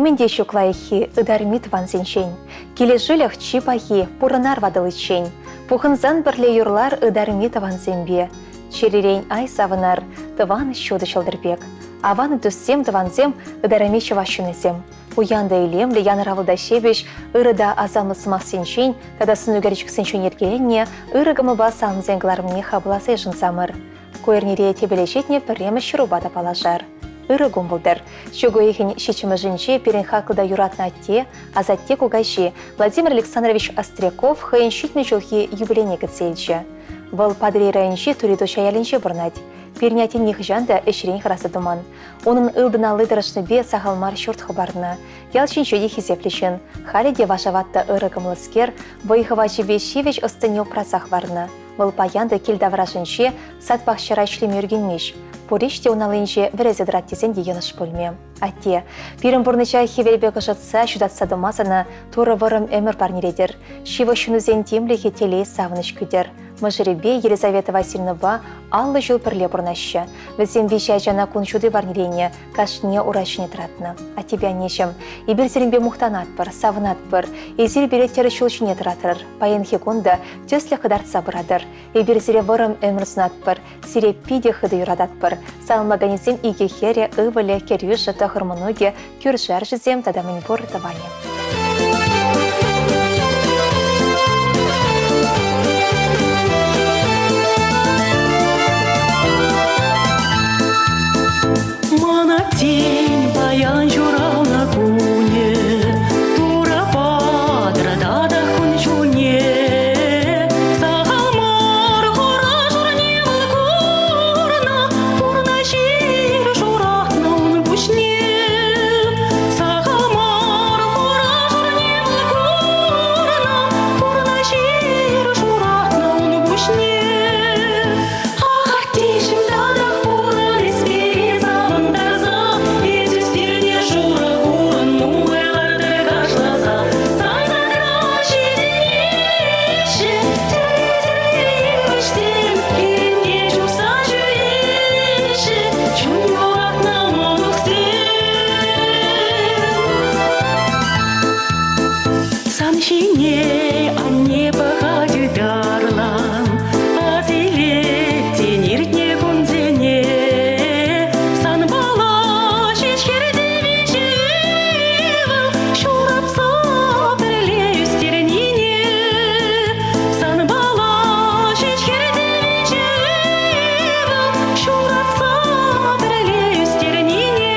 Нимӗн те ҫук лайӑххи ытарми тӑвансенчен. Килӗшӳлӗх чи пахи пурӑнар ватӑличчен. Пухӑнсан пӗрле юрлар ытарми тӑвансемпе. Чӗререн ай савӑнар тӑван ҫутӑ ҫӑлтӑр пек. Аван туссем, тӑвансем, ытарайми чӑваш ҫыннисем. Пуян та илемлӗ, янӑравлӑ та ҫепӗҫ, ырӑ та асамлӑ сӑмахсенчен тата сӑнӳкерчӗксенчен йӗркеленнӗ ырӑ кӑмӑлпа саламсен кӑларӑмне хапӑласа йышӑнсамӑр. Ку эрнере тӗпеле ҫитнӗ пӗрремӗш ҫырупа та паллашар. Ырӑ кун пултӑр. Ҫу уйӑхӗн ҫиччӗмӗшӗнче пирӗн хаклӑ та юратнӑ атте, асатте кукаҫи Владимир Александрович Остряков хӑйӗн 70 ҫулхи юбилейне кӗтсе илчӗ. Вӑл Патӑрьел районӗнчи Тури Туҫа ялӗнче пурӑнать. Пирӗн атте нихӑҫан та ӗҫрен хӑраса тӑман. Унӑн ылтӑн алли тӑрӑшнипе сахал мар ҫурт хӑпарнӑ. Ял ҫинче те хисеплӗ ҫын. Халӗ те вашават та ырӑ кӑмӑллӑскер, вӑй-хӑвачӗпе ҫивӗч ӑс-тӑнне упраса хӑварнӑ. Вӑл паян та кил таврашӗнче сад-пахчара ӗҫлеме ӳркенмест. Пур ӗҫ те ун аллинче вӗресе тӑрать тесен те йӑнӑш пулмӗ. Атте, пирӗн пурнӑҫа хӗвел пек ӑшӑтса, ҫутатса тӑма сана Турӑ вӑрӑм ӗмӗр парнелетӗр. Ҫывӑх ҫыннусен тимлӗхӗ телей, савӑнӑҫ кӳтӗр. Мӑшӑрӗпе Елизавета Васильевнӑпа 50 ҫул пӗрле пурӑнаҫҫӗ. Вӗсем виҫӗ ачана кун ҫути парнеленӗ, кашнине ура ҫине тӑратнӑ. Аттепе аннеҫӗм, эпир сирӗнпе мухтанатпӑр, савӑнатпӑр. Эсир пире тӗрӗс ҫул ҫине тӑратрӑр. Паянхи кун та тӗслӗх кӑтартса пыратӑр. Эпир сире вӑрӑм ӗмӗр сунатпӑр, сире питӗ хытӑ юрататпӑр. Саламлаканӗсем икӗ хӗрӗ, ывӑлӗ, кӗрӳшӗ, тӑхӑр мӑнукӗ, кӳршӗ арҫынсем тата мӗнпур тӑванӗ. Ман аттен паян ҫуралнӑ кунӗ, Турӑ патӑр татах кун-ҫулне. Сахал мар хура-шурне вӑл курнӑ, Пурнӑҫ ир шуратнӑ ун пуҫне. Сахал мар хура-шурне вӑл курнӑ, Пурнӑҫ ир шуратнӑ ун пуҫне. Ах, аттеҫӗм, татах пурӑн эс пире савӑнтарса, Эс ӳстернӗ шурӑ хурӑн нумай лартӑр кашласа. Сан садра ҫитӗнеҫҫӗ тӗрлӗ-тӗрлӗ йывӑҫсем, хирӗнте чупса ҫӳреҫҫӗ чун юратнӑ мӑнуксем. Сан ҫине анне пӑхать ытарлан, Ас илет иртнӗ кунсене. Санпала ҫеҫ хӗрте виҫӗ ывӑл ҫуратса пӗрле ӳстернине. Санпала ҫеҫ хӗрте виҫӗ ывӑл ҫуратса пӗрле ӳстернине.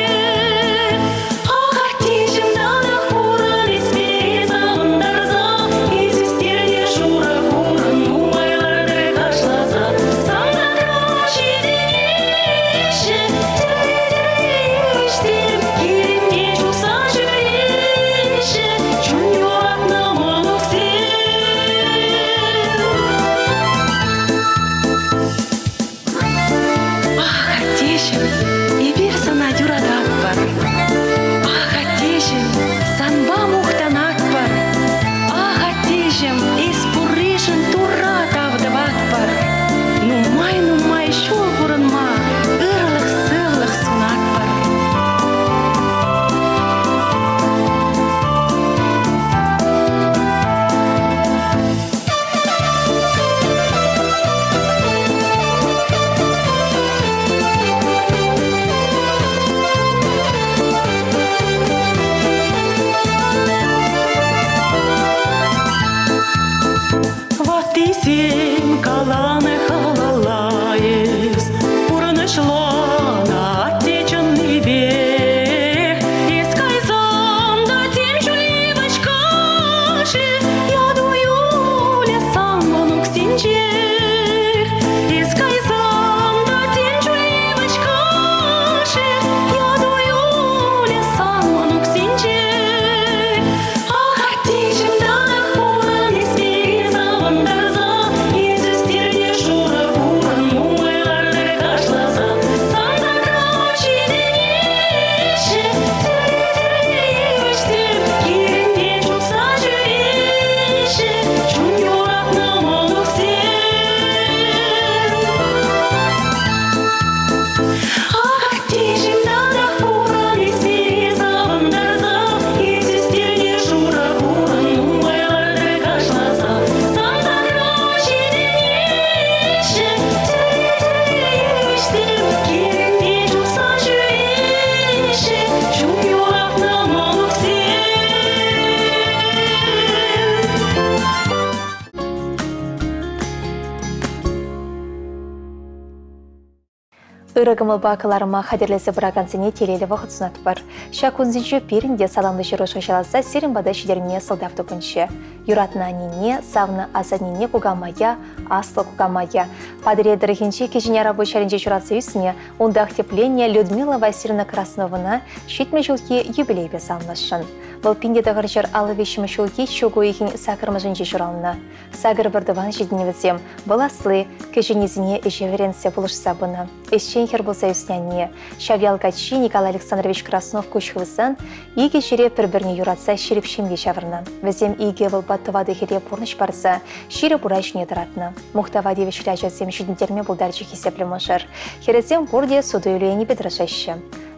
Ах, аттеҫӗм, татах пурӑн эс пире савӑнтарса, Эс ӳстернӗ шурӑ хурӑн нумай лартӑр кашласа. Сан садра ҫитӗнеҫҫӗ тӗрлӗ-тӗрлӗ йывӑҫсем, хирӗнте чупса ҫӳреҫҫӗ чун юратнӑ мӑнуксем. Ах, аттеҫӗм, эпир сана юрататпӑр. Ах, аттеҫӗм, санпа мухтанатпӑр. Ах, аттеҫӗм, эс пурришӗн Турра тав тӑватпӑр. Нумай-нумай ҫул пурӑнма ырлӑх-сывлӑх сунатпӑр. Ваттисем каланӑ халалла эс, пурнӑҫланӑ атте чӑннипех. Эс кайсан та тем чуль йывӑҫ кашӗ Яту юлӗ сан мӑнуксенчех. Эс кайсан та тем чуль йывӑҫ кашӗ Яту юлӗ сан мӑнуксенчех. Ах, аттеҫӗм, татах пурӑн эс пире савӑнтарса, Эс ӳстернӗ шурӑ хурӑн нумай лартӑр кашласа. Сан садра ҫитӗнеҫҫӗ тӗрлӗ-тӗрлӗ йывӑҫсем, хирӗнте чупса ҫӳреҫҫӗ чун юратнӑ мӑнуксем. Ырӑ кӑмӑлпа кӑларӑма хатӗрлесе пыракансене телейлӗ вӑхӑт сунатпӑр. Ҫак кунсенче пирӗн те саламлӑ ҫыру шӑрҫаласа сирӗн пата ҫитерме сӑлтав тупӑнчӗ. Юратнӑ аннене, савнӑ асаннене кукамая, аслӑ кукамая. Патӑрьел тӑрӑхӗнчи Кӗҫӗн Арапуҫ ялӗнче ҫуралса ӳснӗ, унтах тӗпленнӗ Людмила Васильевна Красновӑна 70 ҫулхи юбилейпе саламласшӑн. Вӑл 1953 ҫулхи чӳк уйӑхӗн саккӑрмӗшӗнче ҫуралнӑ. Сакӑр пӗртӑван ҫитӗнӗвӗсем, вӑл асли, кӗҫӗннисене ӗҫе вӗрентсе пулӑшса пынӑ. Ӗҫчен хӗр пулса ӳснӗ анне. Ҫав ял каччи Николай Александрович Краснов куҫ хывсан икӗ ҫӗре пӗр-пӗрне юратса ҫирӗп ҫемье ҫавӑрнӑ. Вӗсем икӗ ывӑлпа тӑватӑ хӗре пурнӑҫ парса ҫирӗп ура ҫине тӑратнӑ. Мухтава тивӗҫлӗ ачасем ҫитӗнтерме пултарчӗ хисеплӗ мӑшӑр. Хӗрӗсем пурте суту-илӳ енӗпе тӑрӑшаҫҫӗ.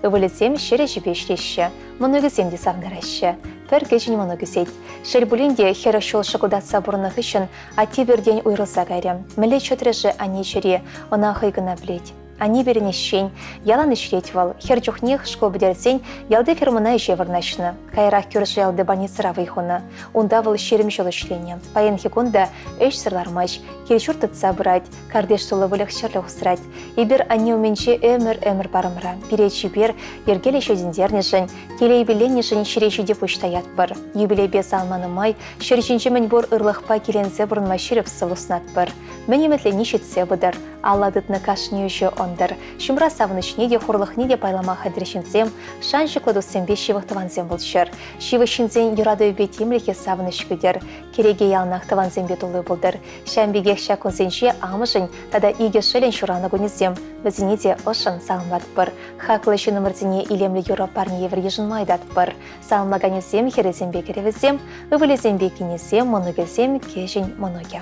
Ывӑлӗсем ҫӗр ӗҫӗпе ӗҫлеҫҫӗ. Мӑнукӗсем те савӑнтараҫҫӗ. Пӗр кӗҫӗн мӑнук ӳсет. Шел пулин те, 40 ҫул шӑкӑлтатса пурӑннӑ хыҫҫӑн атте пӳртен уйрӑлса кайрӗ. Мӗнле чӑтрӗ-ши анне чӗри, ӑна хӑй кӑна пӗлет. Анне пирӗн ӗҫчен, ялан ӗҫлет вӑл. Хӗр чухнех шкул пӗтерсен ялти фермӑна ӗҫе вырнаҫнӑ. Каярах кӳршӗ ялти больницӑра вӑй хунӑ. Унта вӑл 20 ҫул ӗҫленӗ. Паянхи кун та ӗҫсӗр лармасть, кил-ҫурт тытса пырать, картиш тулли выльӑх-чӗрлӗх усрать. Эпир анне умӗнче ӗмӗр-ӗмӗр парӑмра. Пире чипер, йӗркеллӗ ҫитӗнтернӗшӗн, телейпеленнӗшӗн ҫӗре ҫити пуҫ таятпӑр. Юбилейпе салманӑ май ҫӗр ҫинчи мӗнпур ырлӑхпа киленсе пурӑнма ҫирӗп сывлӑх сунатпӑр. Мӗн ӗмӗтленни ҫитсе пытӑр, алла тытнӑ кашни ӗҫе ӑнтӑр. Ҫумра савӑнӑҫне те, хурлӑхне те пайлама хатӗр ҫынсем, шанчӑклӑ туссемпе ҫывӑх тӑвансем пулччӑр. Ҫывӑх ҫынсен юратӑвӗпе тимлӗхӗ савӑнӑҫ кӳтӗр. Кӗреке яланах тӑвансемпе тулли пултӑр. Ҫавӑн пекех ҫак кунсенче амӑшӗн тата икӗ шӑлӗн ҫуралнӑ кунӗсем. Вӗсене те ӑшшӑн саламлатпӑр. Хаклӑ ҫыннӑмӑрсене илемлӗ юрӑ парне евӗр йышӑнма ыйтатпӑр. Саламлаканӗсем хӗрӗсемпе кӗрӗвӗсем, ывӑлӗсемпе кинӗсем, мӑнукӗсем, кӗҫӗн мӑнукӗ.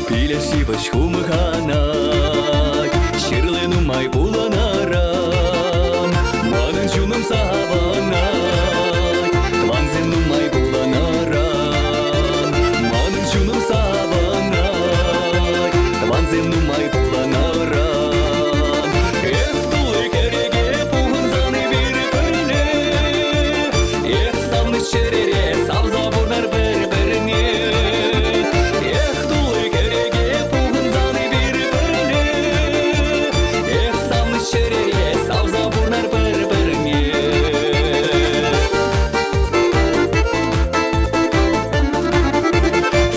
Пилеш ҫывӑх хумханать, ҫырли нумай пулӑнаран, манӑн чунӑм савӑнать, тӑвансем нумай пулӑнаран, манӑн чунӑм савӑнать, тӑвансем нумай пулӑнаран. Эх, тулли кӗреке пухӑнсан эпир пӗрле, эх, савнӑ чӗрере савса пурнар пӗр-пӗрне. Эх, тулли кӗреке пухӑнсан эпир пӗрле, эх, савнӑ чӗрере савса пурнар пӗр-пӗрне.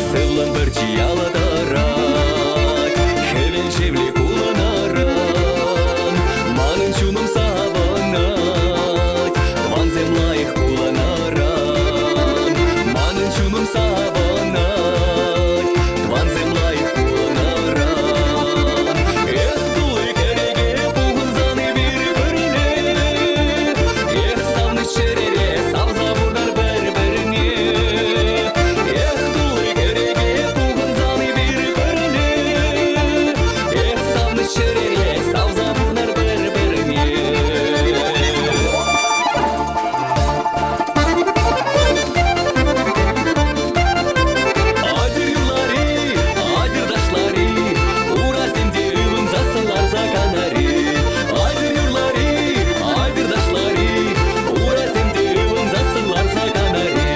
Сывлӑм пӗрчи ялтӑрать, хӗвел шевли кулӑнаран. Манӑн чунӑм савӑнать, тӑвансем лайӑх пулӑнаран. Манӑн чунӑм савӑнать, тӑвансем лайӑх пулӑнаран. Эх, тулли кӗреке пухӑнсан эпир пӗрле, эх, савнӑ чӗрере савса пурнар пӗр-пӗрне. Эх, тулли кӗреке пухӑнсан эпир пӗрле, эх, савнӑ чӗрере савса пурнар пӗр-пӗрне. Атьӑр юрлар-и, атьӑр ташлар-и, урасем те ывӑнсассӑн ларса канар-и. Атьӑр юрлар-и, атьӑр ташлар-и, урасем те ывӑнсассӑн ларса канар-и.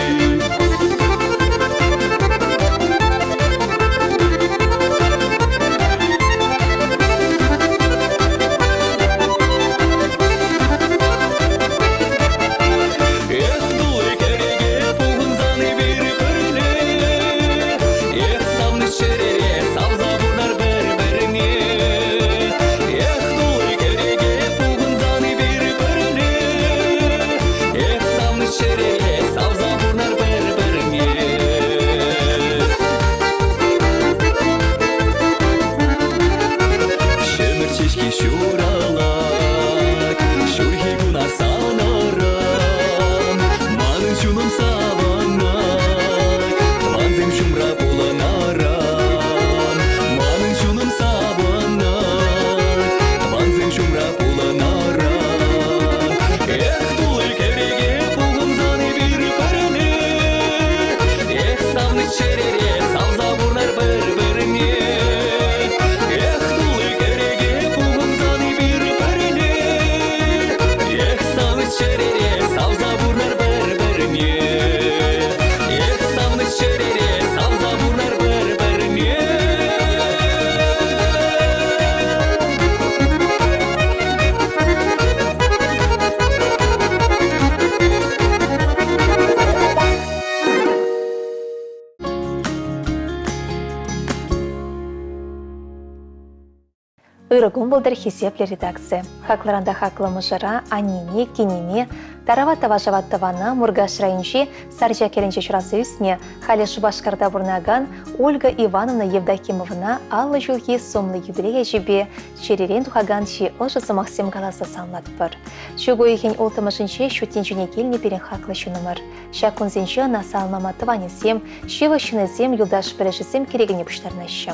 Ырӑ кун пултӑр, хисеплӗ редакци. Хаклӑран та хаклӑ мӑшӑра, аннене, кинеме, тарават тавашават тӑвана Муркаш районӗнчи Сарчак ялӗнче ҫуралса ӳснӗ, халӗ Шупашкарта пурӑнакан Ольга Ивановна Евдокимовӑна 50 ҫулхи сумлӑ юбилей ячӗпе чӗререн тухакан чи ӑшӑ сӑмахсем каласа саламлатпӑр. Чӳк уйӑхӗн улттӑмӗшӗнче ҫут тӗнчене килнӗ пирӗн хаклӑ ҫыннӑмӑр. Ҫак кунсенче ӑна саламлама тӑванӗсем, ҫывӑх ҫыннисем, юлташ-пӗлӗшӗсем кӗрекене пуҫтарӑнаҫҫӗ.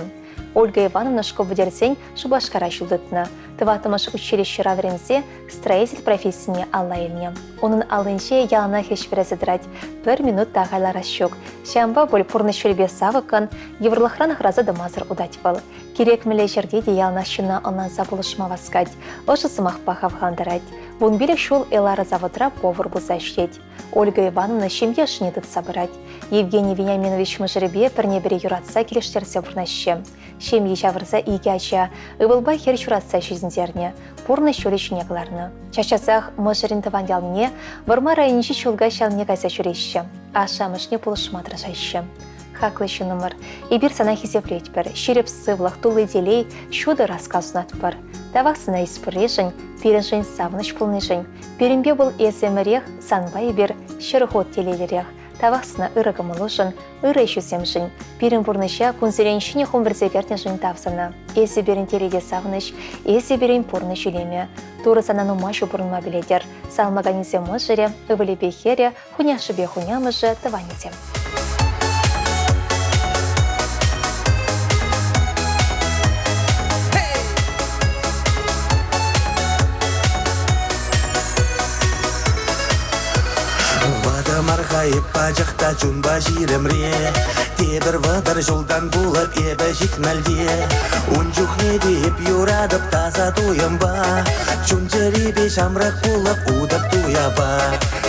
Ольга Ивановна шкул пӗтерсен Шупашкара ҫул тытнӑ. Тӑваттӑмӗш училищӗра вӗренсе строитель профессине алла илнӗ. Унӑн аллинче яланах ӗҫ вӗресе тӑрать, пӗр минут та хайларас ҫук. Ҫавӑнпа пуль пурнӑҫ ҫулӗпе савӑккӑн, йывӑрлӑхран хӑраса тӑмасӑр утать вӑл. Кирек мӗнле ҫӗрте те яланах ҫынна ӑнланса пулӑшма васкать, ӑшӑ сӑмахпа хавхалантарать. 15 ҫул Элара заводра повар пулса ӗҫлет. Ольга Ивановна ҫемье ӑшне тытса пырать. Евгений Вениаминович мӑшӑрӗпе пӗрне-пӗри юратса килӗштерсе пурӑнаҫҫӗ. Ҫемье ҫавӑрса икӗ ача, ывӑлпа хӗр ҫуратса ҫитӗнтернӗ, пурнӑҫ ҫулӗ ҫине кӑларнӑ. Час-часах мӑшӑрӗн тӑван ялне, Вӑрмар районӗнчи Чулкаҫ ялне кайса ҫӳреҫҫӗ, ашшӗ-амӑшне пулӑшма тӑрӑшаҫҫӗ. Хаклӑ ҫыннӑмӑр, эпир сана хисеплетпӗр, ҫирӗп сывлӑх, тулли телей, ҫутӑ раскал сунатпӑр. Тавах сана эс пурришӗн, пирӗншӗн савӑнӑҫ пулнишӗн. Пирӗнпе вӑл эс ӗмӗрех, санпа эпир 100 хут телейлӗрех. Тавах сана ырӑ кӑмӑлушӑн, ырӑ ӗҫӳсемшӗн. Пирӗн пурнӑҫа кунсерен ҫӗнӗ хум вӗрсе кӗртнӗшӗн тав сана. Эсӗ пирӗн телей те савӑнӑҫ, эсӗ пирӗн пурнӑҫ илемӗ. Турӑ сана нумай ҫул пурӑнма пилетӗр. Салмаканӗсем мӑшӑрӗ, ывӑлӗпе хӗрӗ, хуняшшӗпе хунямӑшӗ, тӑванӗсем. Ватӑ мар-ха эп пачах та чунпа ҫирӗмре. Тепӗр 30 ҫултан пулӑп эпӗ 70-те. Ун чухне те эп юратӑп таса туйӑмпа. Чун-чӗрепе ҫамрӑк пулӑп утӑп туяпа.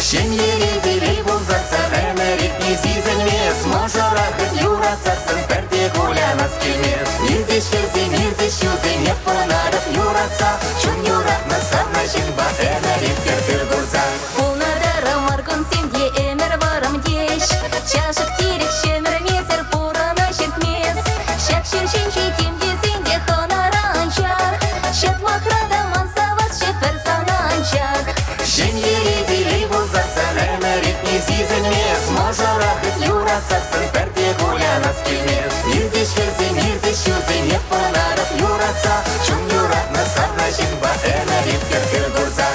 Ҫемьере телей пулсассӑн ӗмӗр иртни сисӗнмес. Мӑшӑра хыт юратсассӑн пӗрте кулянас килмес. Иртӗҫ хӗлсем, иртӗҫ ҫулсем, эп пурӑнатӑп юратса. Чун юратнӑ савнӑ ҫынпа ӗмӗр ирттӗр тыр курса. Пулнӑ тӑрӑмӑр кунсем те ӗмӗр вӑрӑм теҫ. Чашӑк-тирӗк ҫӗмӗрмесӗр пурӑна ҫитмес. Ҫак ҫӗр ҫинче тем тесен те хӑнара анчах. Ҫӑтмахра та ман савасчӗ пӗр сана анчах. Ҫемьере телей пулсассӑн ӗмӗр иртни сисӗнмес. Мӑшӑра хыт юратсассӑн пӗрте кулянас килмес. Иртӗҫ хӗлсем, иртӗҫ ҫулсем, эп пурӑнатӑп юратса. Чун юратнӑ савнӑ ҫынпа ӗмӗр ирттӗр хӗр курса.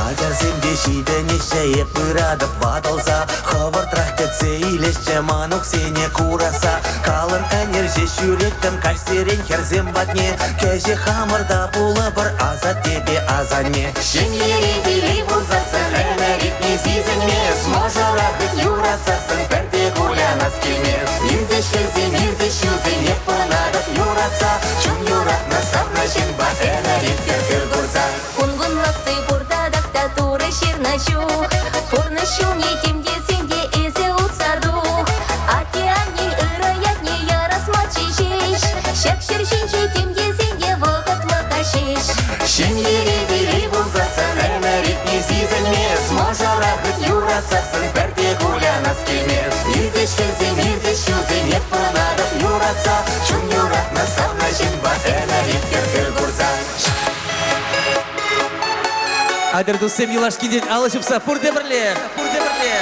Ачасем те ҫитӗнеҫҫӗ, эп пыратӑп ватӑлса. Хӑвӑртрах кӗтсе илеҫҫӗ мӑнуксене кураса. Калӑн ӗнер ҫеҫ ҫӳреттӗм каҫсерен хӗрсем патне. Кӗҫех хамӑр та пулӑпӑр асаттепе асанне. Ҫемьере телей пулсассӑн ӗмӗр иртни сисӗнмес. Мӑшӑра хыт юратсассӑн пӗрте кулянас килмес. Иртӗҫ хӗлсем, иртӗҫ ҫулсем, эп пурӑнатӑп юратса. Чун юратнӑ савнӑ ҫынпа ӗмӗр ирттӗр хӗр курса. Кун-кунласси пур татах та Турӑ ҫырнӑ чух. Пурнӑҫ ҫулне тем тесен те эсӗ утса тух. Атте-аннен ырӑ ятне ярас марччӗ ҫеҫ. Ҫак ҫӗр ҫинче тем тесен те вӑхӑтлӑха ҫеҫ. Ҫемьере телей пулсассӑн ӗмӗр иртни сисӗнмес. Мӑшӑра хыт юратсассӑн пӗрте кулянас килмес. Иртӗҫ хӗлсем, иртӗҫ ҫулсем, эп пурӑнатӑп юратса. Чун юратнӑ савнӑ ҫынпа ӗмӗр ирттӗр хӗр курса. Атьӑр, туссем, юлашкинчен алӑ ҫупса пурте пӗрле, пурте пӗрле.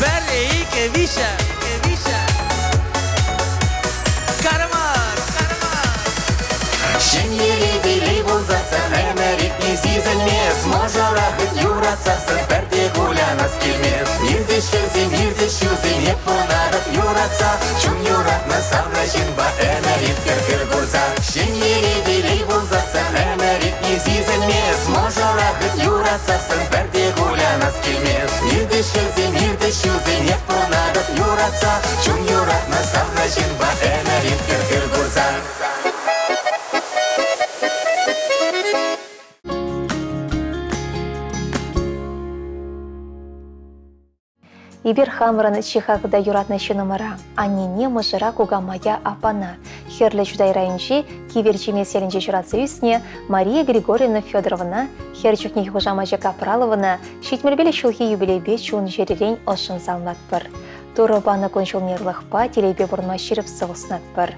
Пӗрре, иккӗ, виҫҫӗ, иккӗ, виҫҫӗ. Карман, карман. Ҫемьере телей пулсассӑн ӗмӗр иртни сисӗнмес. Мӑшӑра хыт юратсассӑн пӗрте кулянас килмес. Иртӗҫ хӗлсем, иртӗҫ ҫулсем, эп пурӑнатӑп юратса. Чун юратнӑ савнӑ ҫынпа ӗмӗр ирттӗр хӗр курса. Ҫемьере телей пулсассӑн ӗмӗр иртни сисӗнмес. Мӑшӑра хыт юратсассӑн пӗрте кулянас килмес. Иртӗҫ хӗлсем, иртӗҫ ҫулсем, эп пурӑнатӑп юратса. Чун юратнӑ савнӑ ҫынпа ӗмӗр ирттӗр хӗр курса. Эпир хамӑрӑн чи хаклӑ та юратнӑ ҫыннӑмӑра, аннене, мӑшӑра, кукамая, аппана, Хӗрлӗ Чутай районӗнчи Кивӗ Эрчимес ялӗнче ҫуралса ӳснӗ Мария Григорьевна Федоровӑна, хӗр чухнехи хушамачӗ Капраловӑна, 75 ҫулхи юбилейпе чун-чӗререн ӑшшӑн саламлатпӑр. Турӑ панӑ кун-ҫулне ырлӑхпа, телейпе пурӑнма ҫирӗп сывлӑх сунатпӑр.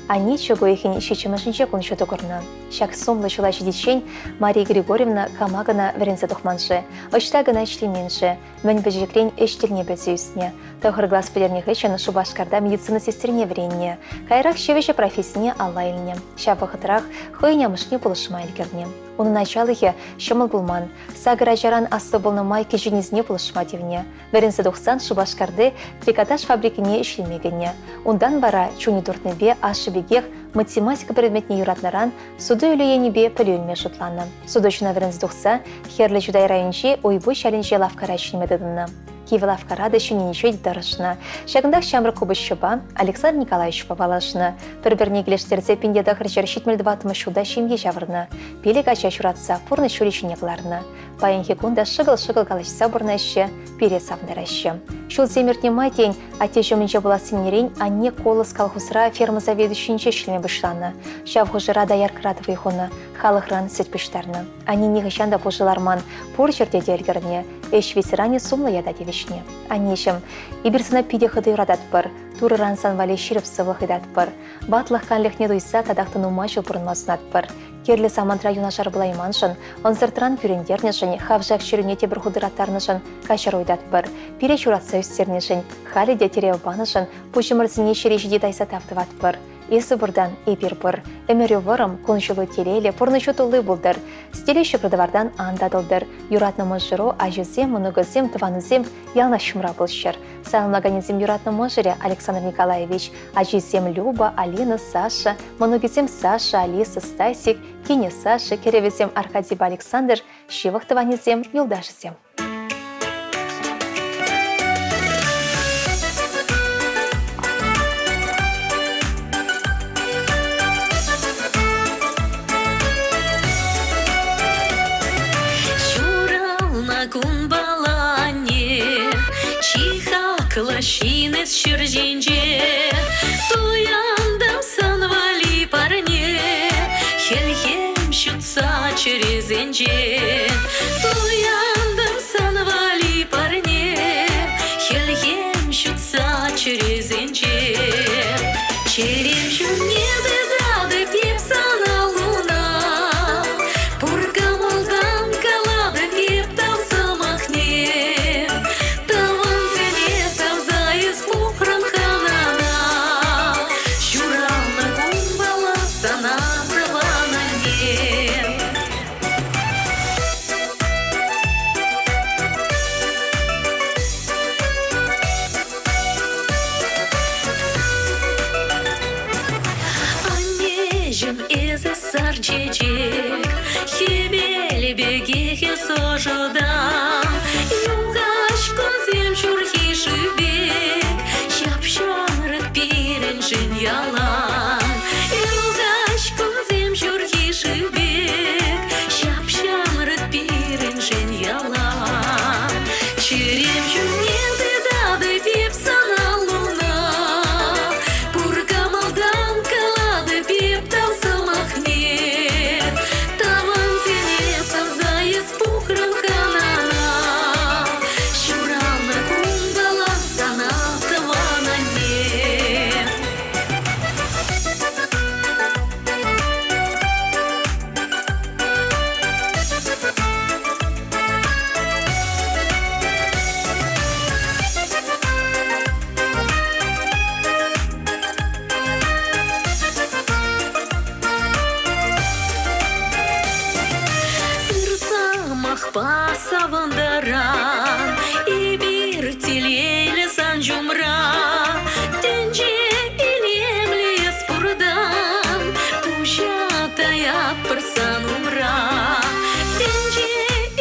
Анне чӳк уйӑхӗн ҫиччӗмӗшӗнче кун ҫути курнӑ. Ҫак сумлӑ ҫула ҫитиччен Мария Григорьевна кама кӑна вӗренсе тухман-ши, ӑҫта кӑна ӗҫлемен-ши, мӗн пӗчӗкрен ӗҫ тӗлне пӗлсе ӳснӗ. Тӑхӑр класс пӗтернӗ хыҫҫӑн Шупашкарта медицина сестрине вӗреннӗ. Каярах ҫӗвӗҫӗ профессине алла илнӗ. Ҫав вӑхӑтрах хӑйӗн амӑшне пулӑшма ӗлкӗрнӗ. Унӑн ачалӑхӗ ҫӑмӑл пулман. Сакӑр ачаран аслӑ пулнӑ май кӗҫӗннисене пулӑшма тивнӗ. Вӗренсе тухсан Шупашкарти трикотаж фабрикине ӗҫлеме кӗнӗ. Унтан вара чунӗ туртнипе ашшӗ пекех математика предметне юратнӑран суту-илӳ енӗпе пӗлӳ илме шутланӑ. Сутуҫӑна вӗренсе тухса Хӗрлӗ Чутай районӗнчи Уйпуҫ ялӗнче лавккара ӗҫлеме тытӑннӑ. Кивӗ лавккара та ҫӗнӗ тӑрӑшнӑ. Ҫакӑнтах ҫамрӑк купӑсҫӑпа Александр Николаевичпа паллашнӑ. Пӗр-пӗрне килӗштерсе 1974 ҫулта ҫемье ҫавӑрнӑ. Пилӗк ача ҫуратса пурнӑҫ ҫулӗ ҫине кӑларнӑ. Паянхи кун та шӑкӑл-шӑкӑл калаҫса пурӑнаҫҫӗ, пире савӑнтараҫҫӗ. Ҫулсем иртнӗ май, тен, атте ҫумӗнче пулассинерен анне Колос колхозра ферма заведующинче ӗҫлеме пуҫланӑ. Ҫав хушӑра дояркӑра та вӑй хунӑ, халӑхран сӗт пуҫтарнӑ. Анне нихӑҫан та пушӑ ларман, пур ҫӗрте те ӗлкӗрнӗ. Ӗҫ ветеранӗ сумлӑ ята тивӗҫнӗ. Аннеҫӗм, эпир сана питӗ хытӑ юрататпӑр. Турӑран сан валли ҫирӗп сывлӑх ыйтатпӑр. Ватлӑх канлӗхне туйса татах та нумай ҫул пурӑнма сунатпӑр. Кирлӗ самантра юнашар пулайманшӑн, ӑнсӑртран кӳрентернӗшӗн, хавшак чӗрӳне тепӗр хут ыраттарнӑшӑн каҫару ыйтатпӑр. Пире ҫуратса ӳстернӗшӗн, халӗ те тӗрев панӑшӑн пуҫӑмӑрсене ҫӗре ҫити тайса тав тӑватпӑр. Эсӗ пуртан, эпир пур. Ӗмӗрӳ вӑрӑм, кун-ҫулу телейлӗ, пурнӑҫу тулли пултӑр. Сӗтеле ҫӑкӑр-тӑвартан ан татӑлтӑр. Юратнӑ мӑшӑру, аҫусем, мӑнукусем, тӑванусем яланах ҫумра пулччӑр. Саламлаканӗсем юратнӑ мӑшӑрӗ Александр Николаевич, ачисем Люба, Алина, Саша, мӑнукӗсем Саша, Алиса, Стасик, кинӗ Саша, кӗрӗвӗсем Аркадийпа Александр, ҫывӑх тӑванӗсем, юлташӗсем. Ҫуралнӑ кунпала анне, чи хаклӑ ҫын эс ҫӗр ҫинче. Туянтӑм сан валли парне, хӗлхем ҫутса чӗресенче. Туянтӑм сан валли парне, хӗлхем ҫутса чӗресенче. Чӗрем ҫумне тытатӑп эп сана луна, пур кӑмӑлтан калатӑп эп тав сӑмахне. Тӑвансене савса эс пухрӑн хӑнана, ҫуралнӑ кунпала сана тӑван анне. Аннеҫӗм, эсӗ сар чечек, хӗвел пекех эс ӑшӑтан. Юхаҫ кунсем ҫурхи шыв пек, ҫап-ҫамрӑк пирӗншӗн ялан. Юхаҫ кунсем ҫурхи шыв пек, ҫап-ҫамрӑк пирӗншӗн ялан. Чӗрем ҫумне тытатӑп эп сана луна, пур кӑмӑлтан калатӑп эп тав сӑмахне. Тӑвансене савса эс пухрӑн хӑнана, ҫуралнӑ кунпала сана тӑван анне. Ыр сӑмахпа савӑнтаран эпир телейлӗ сан ҫумра. Тӗнче илемлӗ эс пуртан, пуҫа таятпӑр сан умра. Тӗнче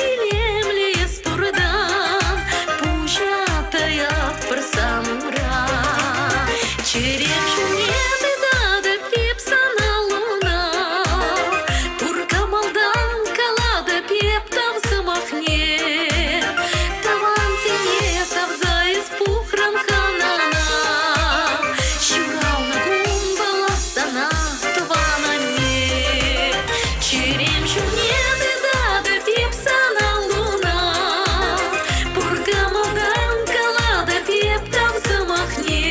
илемлӗ эс пуртан, пуҫа таятпӑр сан умра. Чӗрем ҫумне тытатӑп эп сана луна, пур кӑмӑлтан калатӑп эп тав сӑмахне. чухне тытатӑп эп сан аллуна. Пур кӑмӑлтан калатӑп эп тав сӑмахне.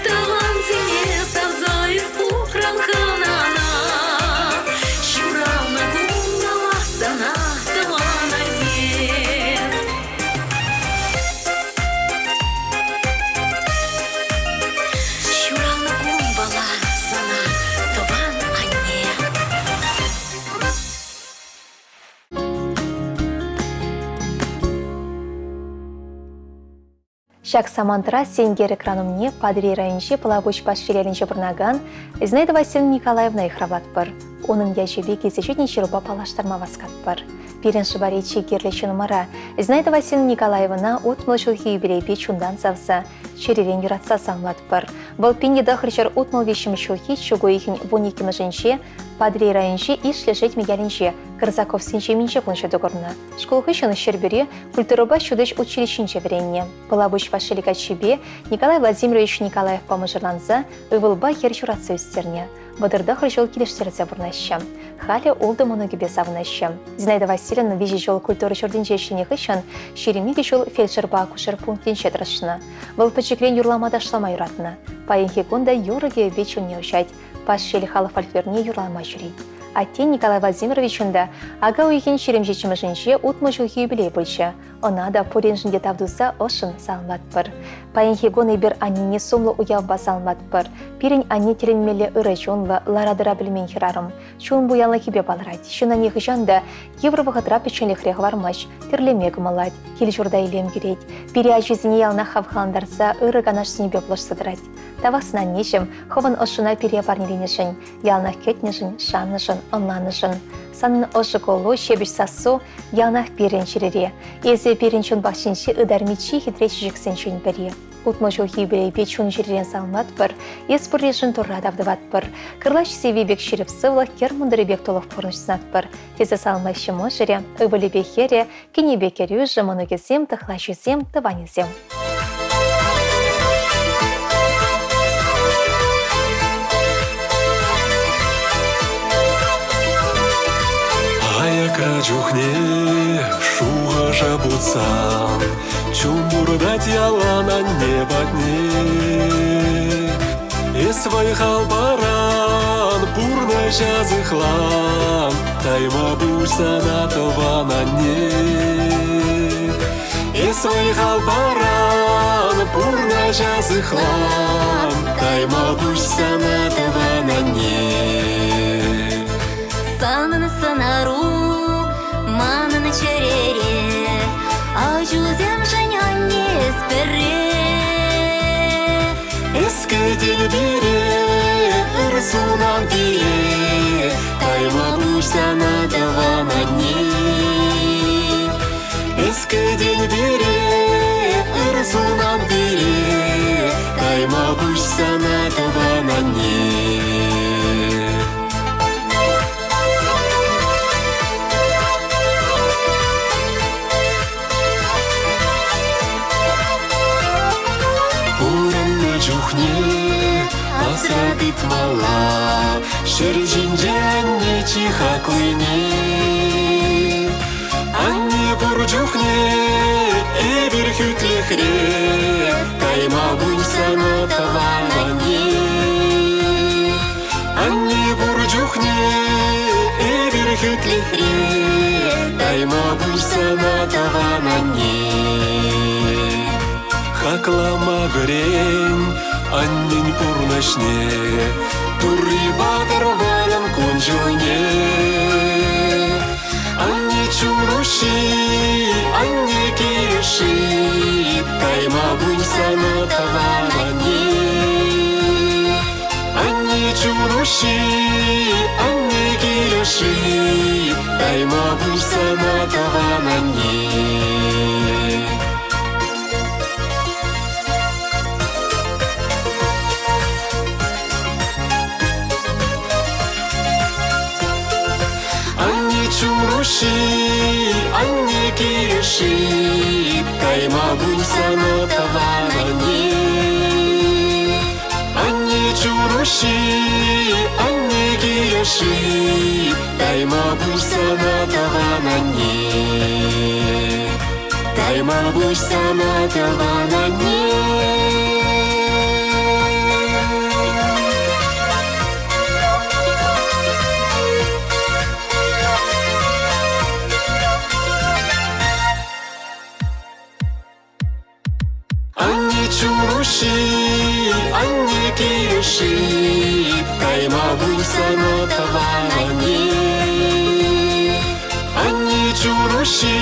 Тӑвансене савса эс пухрӑн хӑнана. Ҫуралнӑ кун тавах сана, тӑван анне. Ҫуралнӑ кунпала сана, тӑван анне. Ҫак самантра сенкер экран умне Патӑрьел районӗнчи Пӑлапуҫ Пашьелӗнче пурӑнакан Зинаида Васильевна Николаевна йыхравлатпӑр. Унӑн ячӗпе килсе ҫитнӗ ҫырупа паллаштарма васкатпӑр. Пирӗн шӑпари чи кирлӗ ҫын мара Зинаида Васильевна Николаевӑна 60 ҫулхи юбилейпе чунтан савса, чӗререн юратса саламлатпӑр. Вӑл 1963 ҫулхи чӳк уйӑхӗн 12-мӗшӗнче Патӑрьел районӗнчи Ишлӗ Шетмӗ ялӗнче Карсаковсен ҫемйинче кун ҫути курнӑ. Шкул хыҫҫӑн Ҫӗрпӳре культурӑпа ҫутӗҫ училищинче вӗреннӗ. Пӑлапуҫ Пашьел каччипе Николай Владимирович Николаевпа мӑшӑрланса ывӑлпа хӗр ҫуратса ӳстернӗ. 39 ҫул килӗштерсе пурӑнаҫҫӗ. Халӗ ултӑ мӑнукӗпе савӑнаҫҫӗ. Зинаида Васильевна виҫӗ ҫул культура ҫуртӗнче ӗҫленӗ хыҫҫӑн 22 ҫул фельдшерпа акушер пунктӗнче тӑрӑшнӑ. Вӑл пӗчӗкрен юрлама-ташлама юратнӑ. Паянхи кун та юрӑ-кӗвӗпе чунне уҫать, Пашьел халӑх фольклорне юрлама ҫӳрет. Атте Николай Владимировичӑн та ака уйӑхӗн 27-мӗшӗнче 60 ҫулхи юбилей пулчӗ. Ӑна та пуриншӗн те тав туса ӑшшӑн саламлатпӑр. Паянхи кун эпир аннене сумлӑ уявпа саламлатпӑр. Пирӗн анне тӗлӗнмелле ырӑ чунлӑ, лара-тӑра пӗлмен хӗрарӑм. Чун пуянлӑхӗпе палӑрать. Ҫынна нихӑҫан та йывӑр вӑхӑтра пӗчченлӗхре хӑвармасть, тӗрлеме кӑмӑллать, кил-ҫурта илем кӳрет. Пире ачисене яланах хавхалантарса ырӑ канашсемпе пулӑшса тӑрать. Тавах сана, аннеҫӗм, хӑвӑн ӑшшуна пире парнеленӗшӗн, яланах кӗтнӗшӗн, шаннӑшӑн, ӑнланнӑшӑн. Санӑн ӑшӑ куллу, ҫепӗҫ сассу яланах пирӗн чӗрере. Эсӗ пирӗн чун пахчинчи ытарми чи хитре чечексенчен пӗри. 60 ҫулхи юбилейпе чун-чӗререн саламлатпӑр, эс пурришӗн Турра тав тӑватпӑр. Кӑрлач сивви пек ҫирӗп сывлӑх, кӗр мӑнтӑрӗ пек тулӑх пурнӑҫ сунатпӑр, тесе саламлаҫҫӗ мӑшӑрӗ, ывӑлӗпе хӗрӗ, кинӗпе кӗрӳшӗ, мӑнукӗсем, тӑхлачисем, тӑванӗсем. Аякра чухне шухӑша путсан Чун туртать ялан анне патне. Эс вӑй-хал паран, пурнӑҫа сыхлан, Тайма пуҫ сана тӑван анне. Эс вӑй-хал паран, пурнӑҫа сыхлан, Тайма пуҫ сана тӑван анне. Санӑн сӑнару манӑн чӗрере, Ачусемшӗн анне эс пӗрре. Эс кӗтен пире, ыр сунан пире, Тайма пуҫ сана тӑван анне. Эс кӗтен пире, ыр сунан пире, Тайма пуҫ сана тӑван анне. Пурӑннӑ чухне асра тытмалла ҫӗр ҫинче анне чи хаклине. Анне пур чухне эпир хӳтлӗхре, кайма пуҫ сана тӑван анне. Анне пур чухне эпир хӳтлӗхре, тайма пуҫ сана тӑван анне. Хаклама вӗрен аннен пурнӑҫне, Турри патӑр манӑн кун-ҫулне. Анне чун уҫҫи, анне килӗши, тайма пуҫ сана тӑван анне. Анне чун уҫҫи, анне килӗши, тайма пуҫ сана тӑван анне. Анне чуруши, анне килӗши, тайма пуҫ сана тӑван анне. Анне чуруши, анне килӗши, Тайма пуҫ сана, тӑван анне. Тайма пуҫ сана, тӑван анне. Анне чуруҫҫи, анне килӗши, Тайма пуҫ сана, тӑван анне. Анне чуруҫҫи,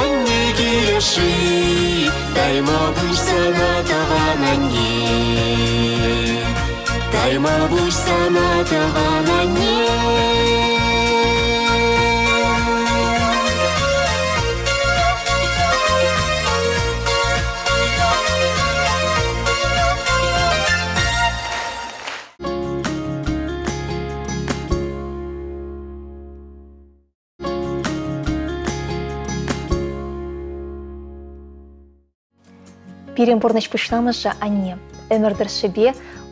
анне килӗши, Тайма пуҫ сана, тӑван анне. Тайма пуҫ сана, тӑван анне. Пирӗн пурнӑҫ пуҫламӑшӗ анне. Ӗмӗр тӑршшӗпе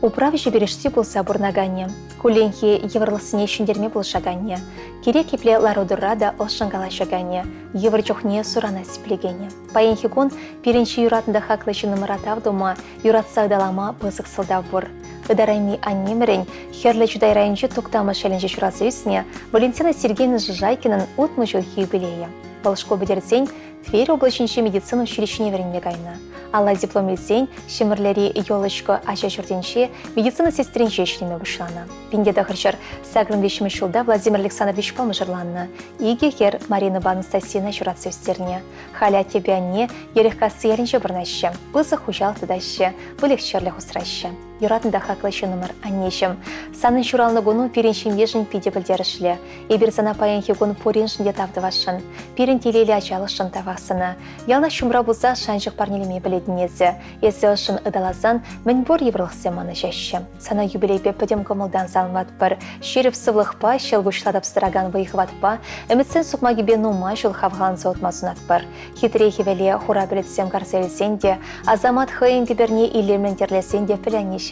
управҫӑ пирӗшти пулса пурӑнаканне, кулленхи йывӑрлӑхсене ҫӗнтерме пулӑшаканне, кирек епле лару-тӑрура та ӑшшӑн калаҫаканне, йывӑр чухне сурана сиплекенне. Паянхи кун пирӗн чи юратнӑ та хаклӑ ҫыннӑмӑра тав тума, юратса ыталама пысӑк сӑлтав пур. Ытарайми аннемӗрӗн Хӗрлӗ Чутай районӗнчи Туктамӑш ялӗнче ҫуралса ӳснӗ Валентина Сергеевна Жижайкинӑн 60 ҫулхи юбилейӗ. Вӑл шкул пӗтерсен Тверь облаҫӗнчи медицина училищине вӗренме кайнӑ. Алла диплом илсен Ҫӗмӗрлери Елочка ача ҫуртӗнче медицина сестринче ӗҫлеме пуҫланӑ. 1983 ҫулта Владимир Александровичпа мӑшӑрланнӑ. Икӗ хӗр Маринӑпа Анастасийӑна ҫуратса ӳстернӗ. Халӗ аттепе анне Ерехкасси ялӗнче пурӑнаҫҫӗ, пысӑк хуҫалӑх тытаҫҫӗ, выльӑх-чӗрлӗх усраҫҫӗ. Юратнӑ та хаклӑ ҫыннӑмӑр, аннеҫӗм. Санӑн ҫуралнӑ куну пирӗн ҫемьешӗн питӗ пӗлтерӗшлӗ. Эпир сана паянхи кун пуриншӗн те тав тӑвасшӑн. Пирӗн телейлӗ ачалӑхшӑн тавах сана. Яланах ҫумра пулса шанчӑк парнелеме пӗлетӗн эсӗ. Эсӗ ӑшшӑн ыталасан мӗнпур йывӑрлӑхсем манӑҫаҫҫӗ. Сана юбилейпе пӗтӗм кӑмӑлтан саламлатпӑр. Ҫирӗп сывлӑхпа, ҫӑлкуҫла тапса тӑракан вӑй-хӑватпа, ӗмӗтсен сукмакӗпе нумай ҫул хавхаланса утма сунатпӑр. Хитре хӗвеле хура пӗлӗтсем карса илсен те, Асамат хӑйӗн кӗперне илемлӗн тӗрлесен те пӗлӗнеҫҫӗ.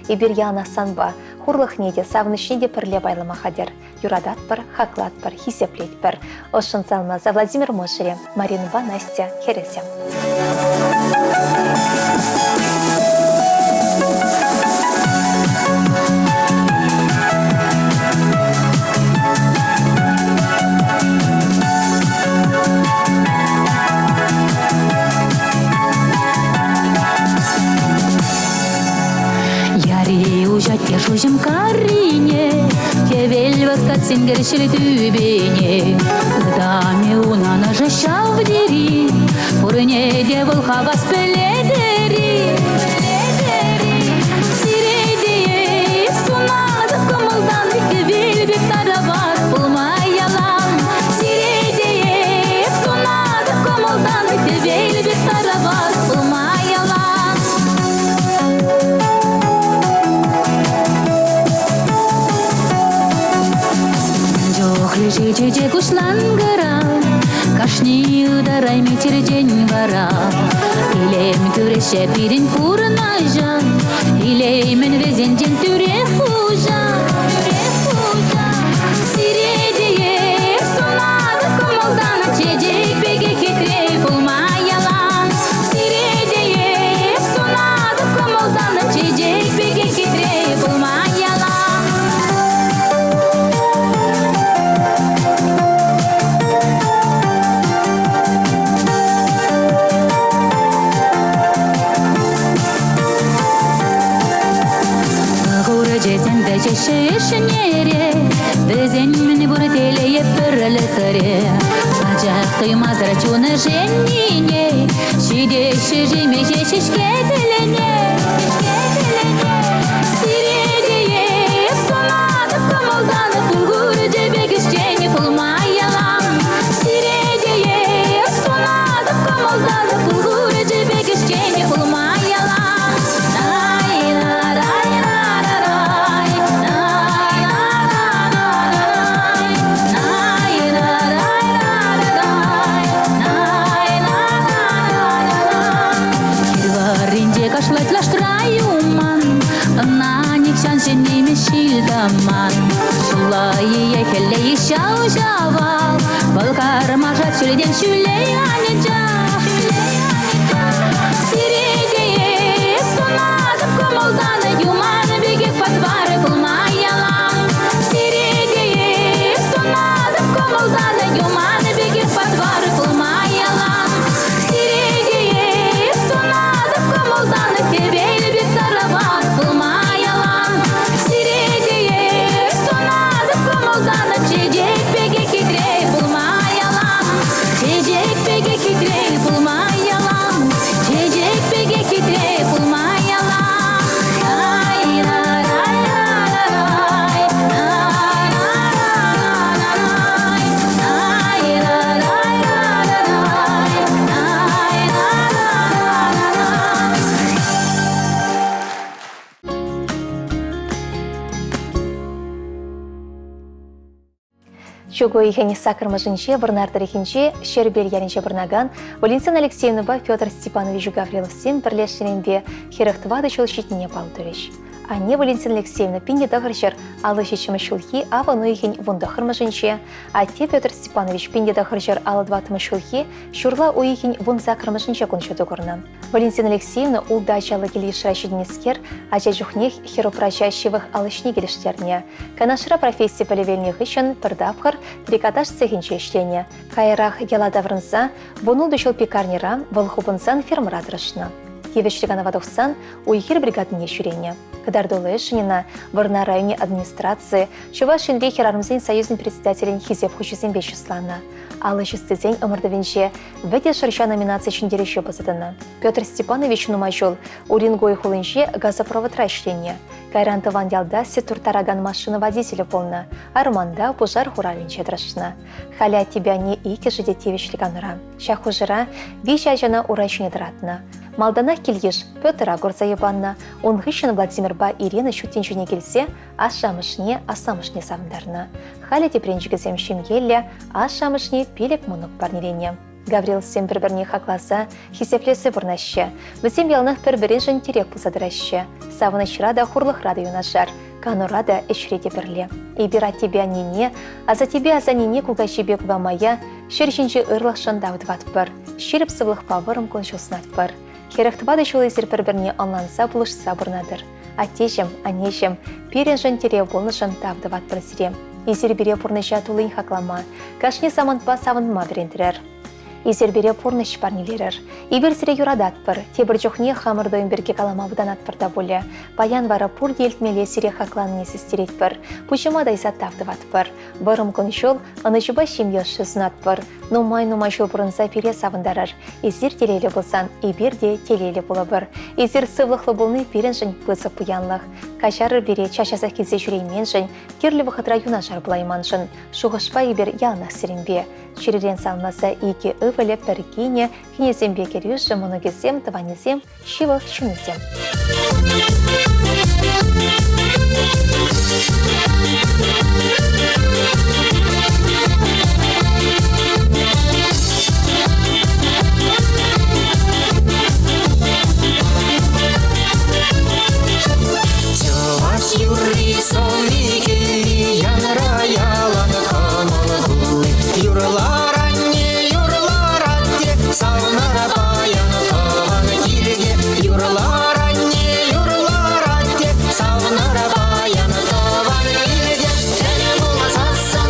Эпир яланах санпа, хурлӑхне те, савӑнӑҫне те пӗрле пайлама хатӗр. Юрататпӑр, хаклатпӑр, хисеплетпӗр. Ӑшшӑн саламласа Владимир мӑшӑрӗ, Маринӑпа Настя хӗрӗсем. Яри уҫать те шуҫӑм каррине, Хӗвел васкать сенкер ҫӗл тӳпене. Ытамӗ унӑн ӑшӑ ҫав тери, Пурне те вӑл хавас пӗлетӗр-и? Сире те сунатӑп кӑмӑлтан, Хӗвел пек тарават пулма ялан. Сире те сунатӑп кӑмӑлтан, Хӗвел пек тарават пулма ялан. Чухлӗ чечек уҫланкӑра, Кашни ытарайми черчен вара. Илем кӳреҫҫӗ пирӗн пурӑнаҫа, Илеймӗн вӗсенчен тӳрех хуҫа. Сире те сунатӑп кӑмӑлтан, Чечек пекех хитре пулма ялан. Сире те сунатӑп кӑмӑлтан, Чечек пекех хитре пулма ялан. Курӑчӗсем вӗҫеҫҫӗ ӗшнере, Вӗсен мӗнпур телейӗ пӗрлӗхре. Пачах туймасӑр чун ӗшеннине, Ҫитеҫҫӗ-ши миҫе ҫеҫке тӗлӗне? Сире те сунатӑп кӑмӑлтан, Пыл пек ӗҫчен пулма ялан. Сире те сунатӑп кӑмӑлтан, Пыл пек ӗҫчен пулма ялан. Най-на-рай-на-рай, най-на-на-на-рай, най-на-рай-на-рай, най-на-на-на-рай. Хир варринче кашлать лаштра юман, Ӑна нихҫан ҫӗнеймӗ ҫил-тӑман. Ҫулла-и е хӗлле-и ҫав-ҫавах, вӑл кармашать ҫӳлтен ҫӳле анчах. Сире те сунатӑп кӑмӑлтан, юман пекех патвар пулма ялан. Сире те сунатӑп кӑмӑлтан, юман пекех патвар пулма ялан. Сире те сунатӑп кӑмӑлтан, хӗвел пек тарават пулма ялан. Сире те сунатӑп кӑмӑлтан, чечек пекех хитре пулма ялан. Чечек пекех хитре пулма ялан. Чечек пекех хитре пулма ялан. Ай-рай-рай-рай-рай, ай-рай-рай-рай, ай-рай-рай-рай, ай-рай-рай-рай. Чӳк уйӑхӗн саккӑрмӗшӗнче Вӑрнар тӑрӑхӗнчи Ҫӗрпел ялӗнче пурӑнакан Валентина Алексеевнӑпа Петр Степанович Гавриловсем пӗрлешнӗренпе 44 ҫул ҫитнине паллӑ турӗҫ. Анне Валентина Алексеевна 1957 ҫулхи авӑн уйӑхӗн 19-мӗшӗнче, атте Петр Степанович 1954 ҫулхи ҫурла уйӑхӗн 18-мӗшӗнче кун ҫути курнӑ. Валентина Алексеевна ултӑ ачаллӑ кил-йышра ҫитӗннӗскер, ача чухнех хӗр-упраҫа ҫывӑх ал ӗҫне килӗштернӗ. Канашра професси пӗлӗвӗ илнӗ хыҫҫӑн пӗр тапхӑр трикотаж цехӗнче ӗҫленӗ. Каярах яла таврӑнса вунултӑ ҫул пекарньӑра, вӑл хупӑнсан фермӑра тӑрӑшнӑ. Тивӗҫлӗ канӑва тухсан уй-хир бригадине ҫӳренӗ. Кӑтартуллӑ ӗҫшӗн ӑна Вӑрнар районӗн администрацийӗ Чӑваш Енри хӗрарӑмсен союзӗн председателӗн Хисеп хучӗсемпе чысланӑ. Алӑ чыстисен ӑмӑртӑвӗнче Вӗтӗ шӑрҫа номинаци ҫӗнтерӳҫи пулса тӑнӑ. Петр Степанович нумай ҫул Уренгой хулинче газопроводра ӗҫленӗ. Кайран тӑван ялта сӗт турттаракан машина водителӗ пулнӑ, арманта пушар хуралӗнче тӑрӑшнӑ. Халӗ аттепе анне иккӗшӗ те тивӗҫлӗ канура. Ҫак хушӑра виҫӗ ачана ура ҫине тӑратнӑ. Малтанах кил-йыш Петра курса йӑпаннӑ, ун хыҫҫӑн Владимирпа Ирина ҫут тӗнчене килсе ашшӗ-амӑшне, асламӑшне савӑнтарнӑ. Халӗ тӗпренчӗкӗсем ҫемьеллӗ, ашшӗ-амӑшне пилӗк мӑнук парнеленӗ. Гавриловсем пӗр-пӗрне хакласа, хисеплесе пурӑнаҫҫӗ. Вӗсем яланах пӗр-пӗриншӗн тӗрек пулса тӑраҫҫӗ. Савӑнӑҫра та, хурлӑхра та юнашар, канура та, ӗҫре те пӗрле. Эпир аттепе аннене, асаттепе асаннене, кукаҫипе кукамая ҫӗр ҫинчи ырлӑхшӑн тав тӑватпӑр, ҫирӗп сывлӑхпа вӑрӑм кун-ҫул сунатпӑр. 44 ҫул эсир пӗр-пӗрне ӑнланса пулӑшса пурӑнатӑр. Аттеҫӗм, аннеҫӗм, пирӗншӗн тӗрев пулнӑшӑн тав тӑватпӑр сире. Эсир пире пурнӑҫа туллин хаклама, кашни самантпа савӑнма вӗрентрӗр. Эсир пире пурнӑҫ парнелерӗр. Эпир сире юрататпӑр, тепӗр чухне хамӑр туйӑм пирки калама вӑтанатпӑр та пулӗ. Паян вара пурте илтмелле сире хакланине систеретпӗр, пуҫӑма тайса тав тӑватпӑр. Вӑрӑм кун-ҫул, ӑнӑҫупа ҫемье ӑшши сунатпӑр. Нумай-нумай ҫул пурӑнса пире савӑнтарӑр. Эсир телейлӗ пулсан, эпир те телейлӗ пулӑпӑр. Эсир сывлӑхлӑ пулни пирӗншӗн пысӑк пуянлӑх. Каҫарӑр пире час-часах килсе ҫӳрейменшӗн, кирлӗ вӑхӑтра юнашар пулайманшӑн. Шухӑшпа эпир яланах сирӗнпе. Чӗререн савӑнласа икӗ ывӑлӗ, пӗр кинӗ, кинӗсемпе кӗрӳшӗ, мӑнукӗсем, тӑванӗсем, ҫывӑх ҫыннисем. Чӑваш юрри сӑвви кӗвви янра ялан кӑмӑл тулли. Юрлар анне, юрлар атте, савнар паян тӑван килте. Юрлар анне, юрлар атте, савнар паян тӑван килте. Тӗл пулсассӑн.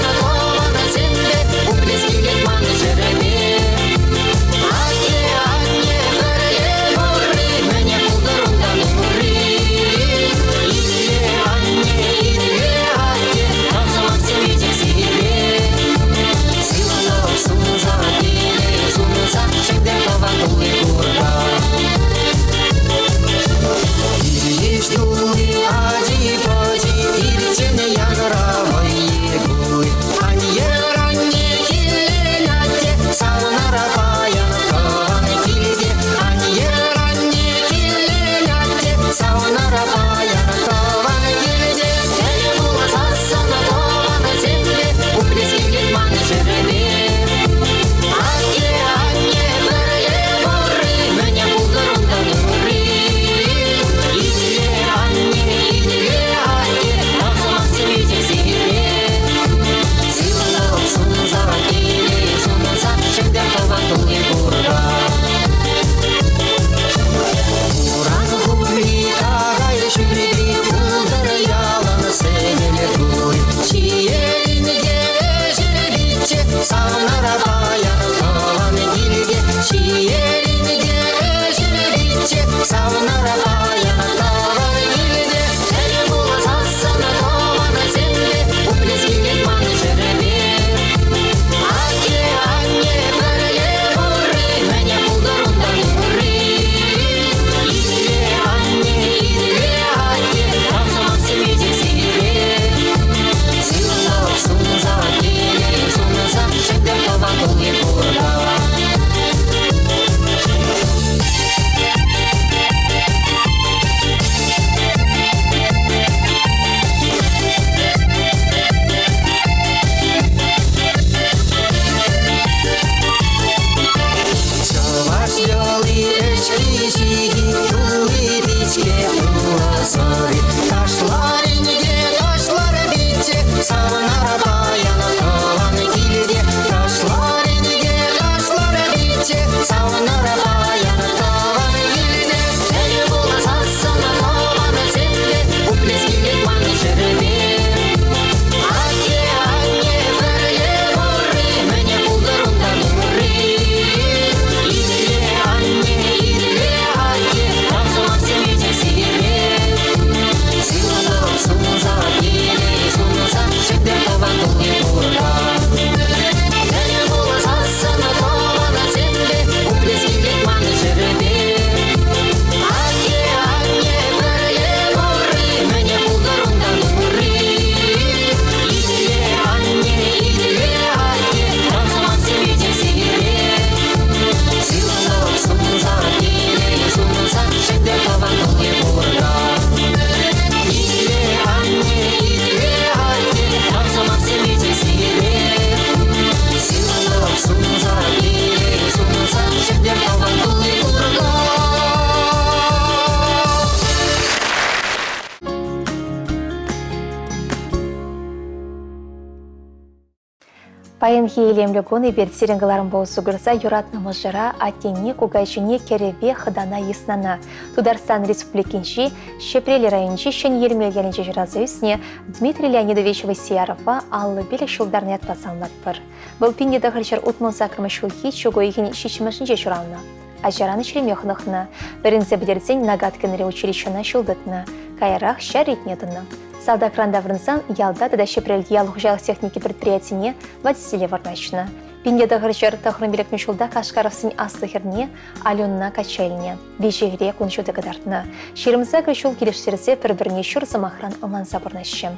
Паянхи илемлӗ кун эпир сирӗн кӑларӑмпа усӑ курса юратнӑ мӑшӑра, аттене, кукаҫине, кӗрӗве, хӑтана, йыснана Тутарстан Республикинчи Ҫӗпрел районӗнчи Ҫӗн Йӗлмел ялӗнче ҫуралса ӳснӗ Дмитрий Леонидович Васиярова 55 ҫултарнӑ ятпа саламлатпӑр. Вӑл 1968 ҫулхи чӳк уйӑхӗн ҫиччӗмӗшӗнче ҫуралнӑ. Ачаран ӗҫлеме хӑнӑхнӑ. Вӗренсе пӗтерсен Нагаткинри училищӑна ҫул тытнӑ. Каярах ҫар ретне тӑнӑ. Салтакран таврӑнсан ялта тата Ҫӗпрелти ял хуҫалӑх техники предприятине водителе вырнаҫнӑ. 1995 ҫулта Кашкаровсен аслӑ хӗрне Аленӑна качча илнӗ. Виҫӗ кун ҫутӑ кӑтартнӑ. 28 ҫул килӗштерсе пӗр-пӗрне ҫур сӑмахран ӑнланса пурӑнаҫҫӗ.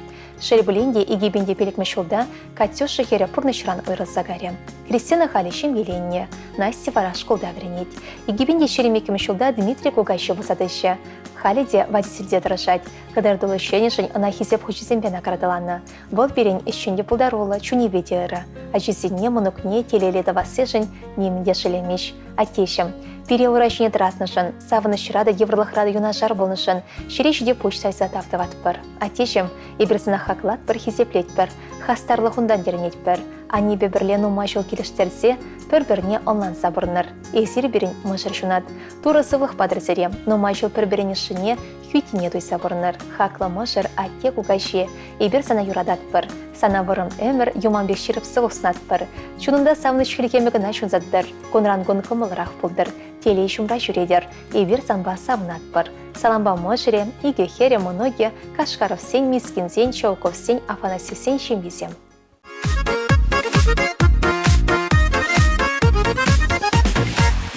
Шел пулин те, 2005 ҫулта Катюша хӗрӗ пурнӑҫран уйрӑлса кайрӗ. Кристина халӗ ҫемьеленнӗ, Настя вара шкулта вӗренет. 2022 ҫулта Дмитрий кукаҫи пулса тӑчӗ. Халӗ те водительте тӑрӑшать. Кӑтартуллӑ ӗҫленӗшӗн ӑна хисеп хучӗсемпе наградӑланӑ. Вӑл пирӗн ӗҫчен те пултаруллӑ, чунӗпе те ырӑ. Ачисене, мӑнукне телейлӗ тӑвассишӗн нимӗн те шеллемест. Аттеҫӗм, пире ура ҫине тӑратнӑшӑн, савӑнӑҫра та йывӑрлӑхра та юнашар пулнӑшӑн ҫӗре ҫити пуҫ тайса тав тӑватпӑр. Аттеҫӗм, эпир сана хаклатпӑр, хисеплетпӗр, хастарлӑхунтан тӗлӗнетпӗр. Аннепе пӗрле нумай ҫул килӗштерсе, пӗр-пӗрне ӑнланса пурӑнӑр. Эсир пирӗн мӑшӑр ҫунат. Турӑ сывлӑх патӑр сире. Нумай ҫул пӗр-пӗрин ӑшшине, хӳттине туйса пурӑнӑр. Хаклӑ мӑшӑр, атте, кукаҫи, эпир сана юрататпӑр. Сана вӑрӑм ӗмӗр, юман пек ҫирӗп сывлӑх сунатпӑр. Чунунта савӑнӑҫ хӗлхемӗ кӑна ҫунса тӑтӑр. Кунран-кун кӑмӑллӑрах пултӑр. Телей ҫумра ҫӳретӗр. Эпир санпа савӑнатпӑр. Салампа мӑшӑрӗ, икӗ хӗрӗ, мӑнукӗ, Кашкаровсен, Мискинсен, Челковсен, Афанасьевсен ҫемйисем.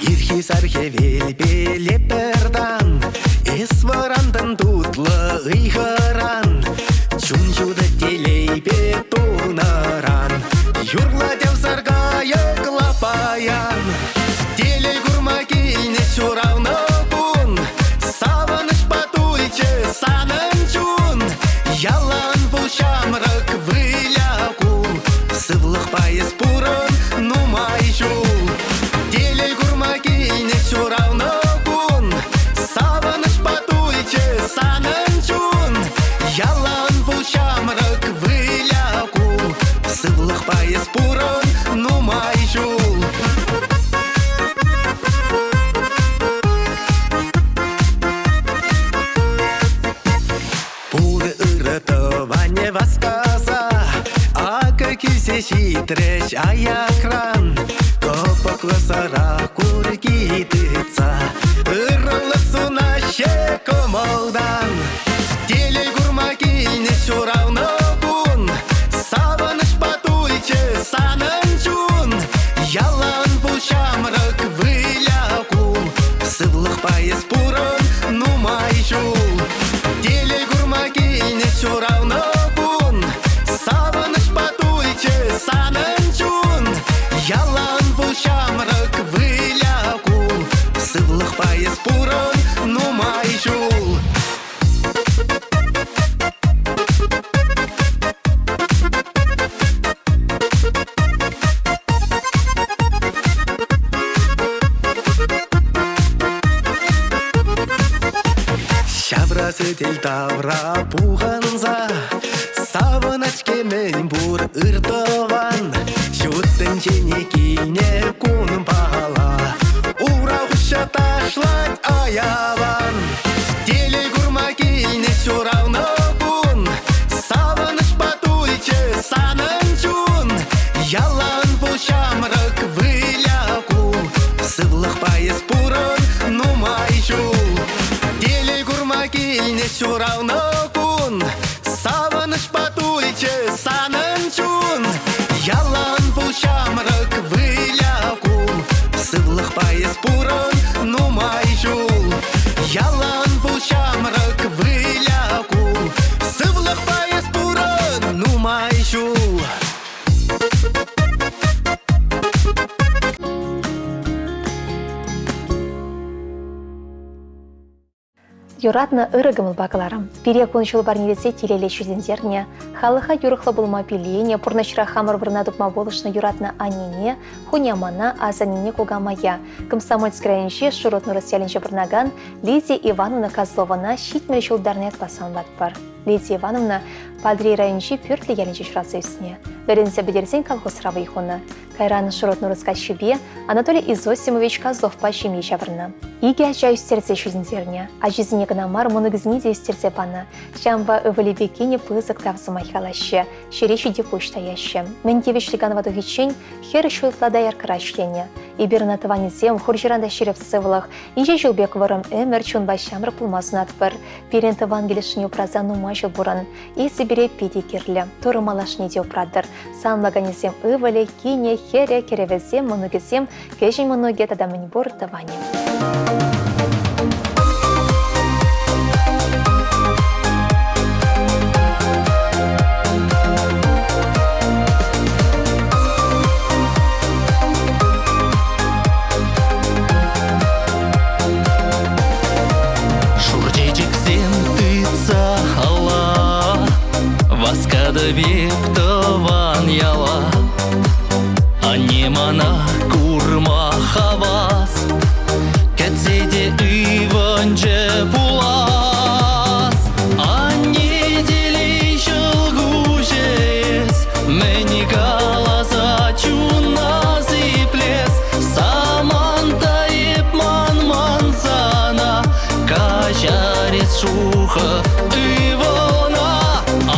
Ирхи сар хӗвелпеле пӗртан Эс вӑрантӑн тутлӑ ыйхӑран Чун ҫутӑ телейпе тулнӑран Юрлать ав саркайӑк лапаян Телей курма килнӗ ҫуралнӑ кун Савӑнӑҫпа тулчӗ санӑн чун Ялан пул ҫамрӑк выля кул Сывлӑхпа эс пурӑн нумай ҫул Телей курма килнӗ ҫуралнӑ кун Савӑнӑҫпа тулчӗ санӑн чун Ялан пул ҫамрӑк выля кул Сывлӑхпа эс пурӑн нумай ҫул Пур ырӑ тӑванӗ васкаса Акӑ килсе ҫитрӗҫ аякран Кӑпӑклӑ сӑра курки тытса Ырӑлӑх сунаҫҫӗ кӑмӑлтан Телей курма килнӗ ҫуралнӑ кун Савӑнӑҫпа тулчӗ санӑн чун Ялан пул ҫамрӑк выля кул Сывлӑхпа эс пурӑн нумай ҫул Телей курма килнӗ ҫуралнӑ кун Савӑнӑҫпа тулчӗ санӑн чун Ялан пул ҫамрӑк выля кул Сывлӑхпа эс пурӑн нумай ҫул Ҫавра сӗтел тавра пухӑнса Савӑнать-ҫке мӗн пур ыр тӑван Ҫут тӗнчене килнӗ кунпала Ура хуҫа ташлать аялан Телей курма килнӗ ҫуралнӑ кун Савӑнӑҫпа тулчӗ санӑн чун Ялан пул ҫамрӑк выля кул Сывлӑхпа эс пурӑн нумай ҫул Телей курма килнӗ ҫуралнӑ кун Савӑнӑҫпа тулчӗ санӑн чун Ялан пул ҫамрӑк выля кул Сывлӑхпа эс пурӑн нумай ҫул Ялан пул ҫамрӑк выля кул Сывлӑхпа эс пурӑн нумай ҫул Юратнӑ ырӑ кӑмӑлпа кӑларӑм. Пире кун-ҫул парнелесе телейлӗ ҫитӗнтернӗ, халӑха юрӑхлӑ пулма пилленӗ, пурнӑҫра хамӑр вырӑна тупма пулӑшнӑ юратнӑ аннене, хунямана, асаннене, кукамая, Комсомольск районӗнчи Шурут Нурӑс ялӗнче пурӑнакан Лидия Ивановна Козловӑна 70 ҫул тарнӑ ятпа саламлатпӑр. Лидия Ивановна Патӑрьел районӗнчи Пӳртлӗ ялӗнче ҫуралса ӳснӗ. Вӗренсе пӗтерсен колхозра вӑй хунӑ. Кайран Шурут Нурӑс каччипе Анатолий Изосимович Козловпа ҫемье ҫавӑрнӑ. Икӗ ача ӳстерсе ҫитӗнтернӗ. Ачисене кӑна мар, мӑнукӗсене те ӳстерсе панӑ. Ҫавӑнпа ывӑлӗпе кинӗ пысӑк тав сӑмах калаҫҫӗ, ҫӗре ҫити пуҫ таяҫҫӗ. Мӗн тивӗҫлӗ канӑва тухиччен хӗр ҫул ытла дояркӑра ӗҫленӗ. Эпир ӑна тӑванӗсем хурҫӑран та ҫирӗп сывлӑх, инҫе ҫул пек вӑрӑм ӗмӗр чунпа ҫамрӑк пулма сунатпӑр. Пирӗн тӑван килӗшне упраса нумай ҫул пурӑн. Эсӗ пире питӗ кирлӗ. Турӑ малашне те упратӑр. Саламлаканӗсем ывӑлӗ, кинӗ, хӗрӗ, кӗрӗвӗсем, мӑнукӗсем, кӗҫӗн мӑнукӗ тата мӗнпур тӑванӗ. Шур чечексем тытса алла Васкатӑп эп тӑван яла. Анне мана курма хавас, Кӗтсе те ывӑнчӗ пулас. Анне телей ҫӑлкуҫӗ эс, Мӗн каласа чуна сиплес. Саманта эп манман сана, Каҫар эс шухӑ ывӑлна.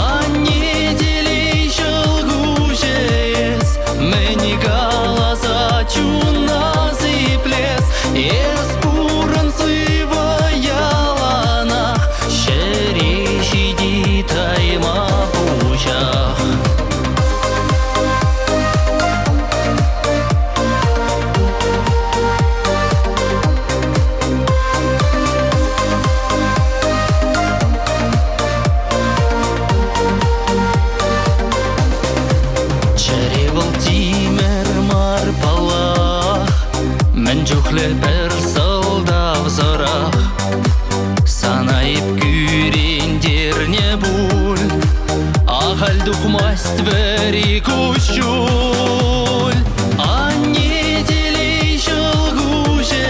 Анне телей ҫӑлкуҫӗ эс, Мӗн каласа чуна сиплес. Эс пурӑн сывӑ яланах, Ҫӗре ҫити тайма пуҫах. Чӗре вӑл тимӗр мар паллах, Мӗн чухлӗ пӗр сӑлтавсӑрах Сана эп кӳрентернӗ пуль, Ахаль тухмасть вӗри куҫҫуль. Анне телей ҫӑлкуҫӗ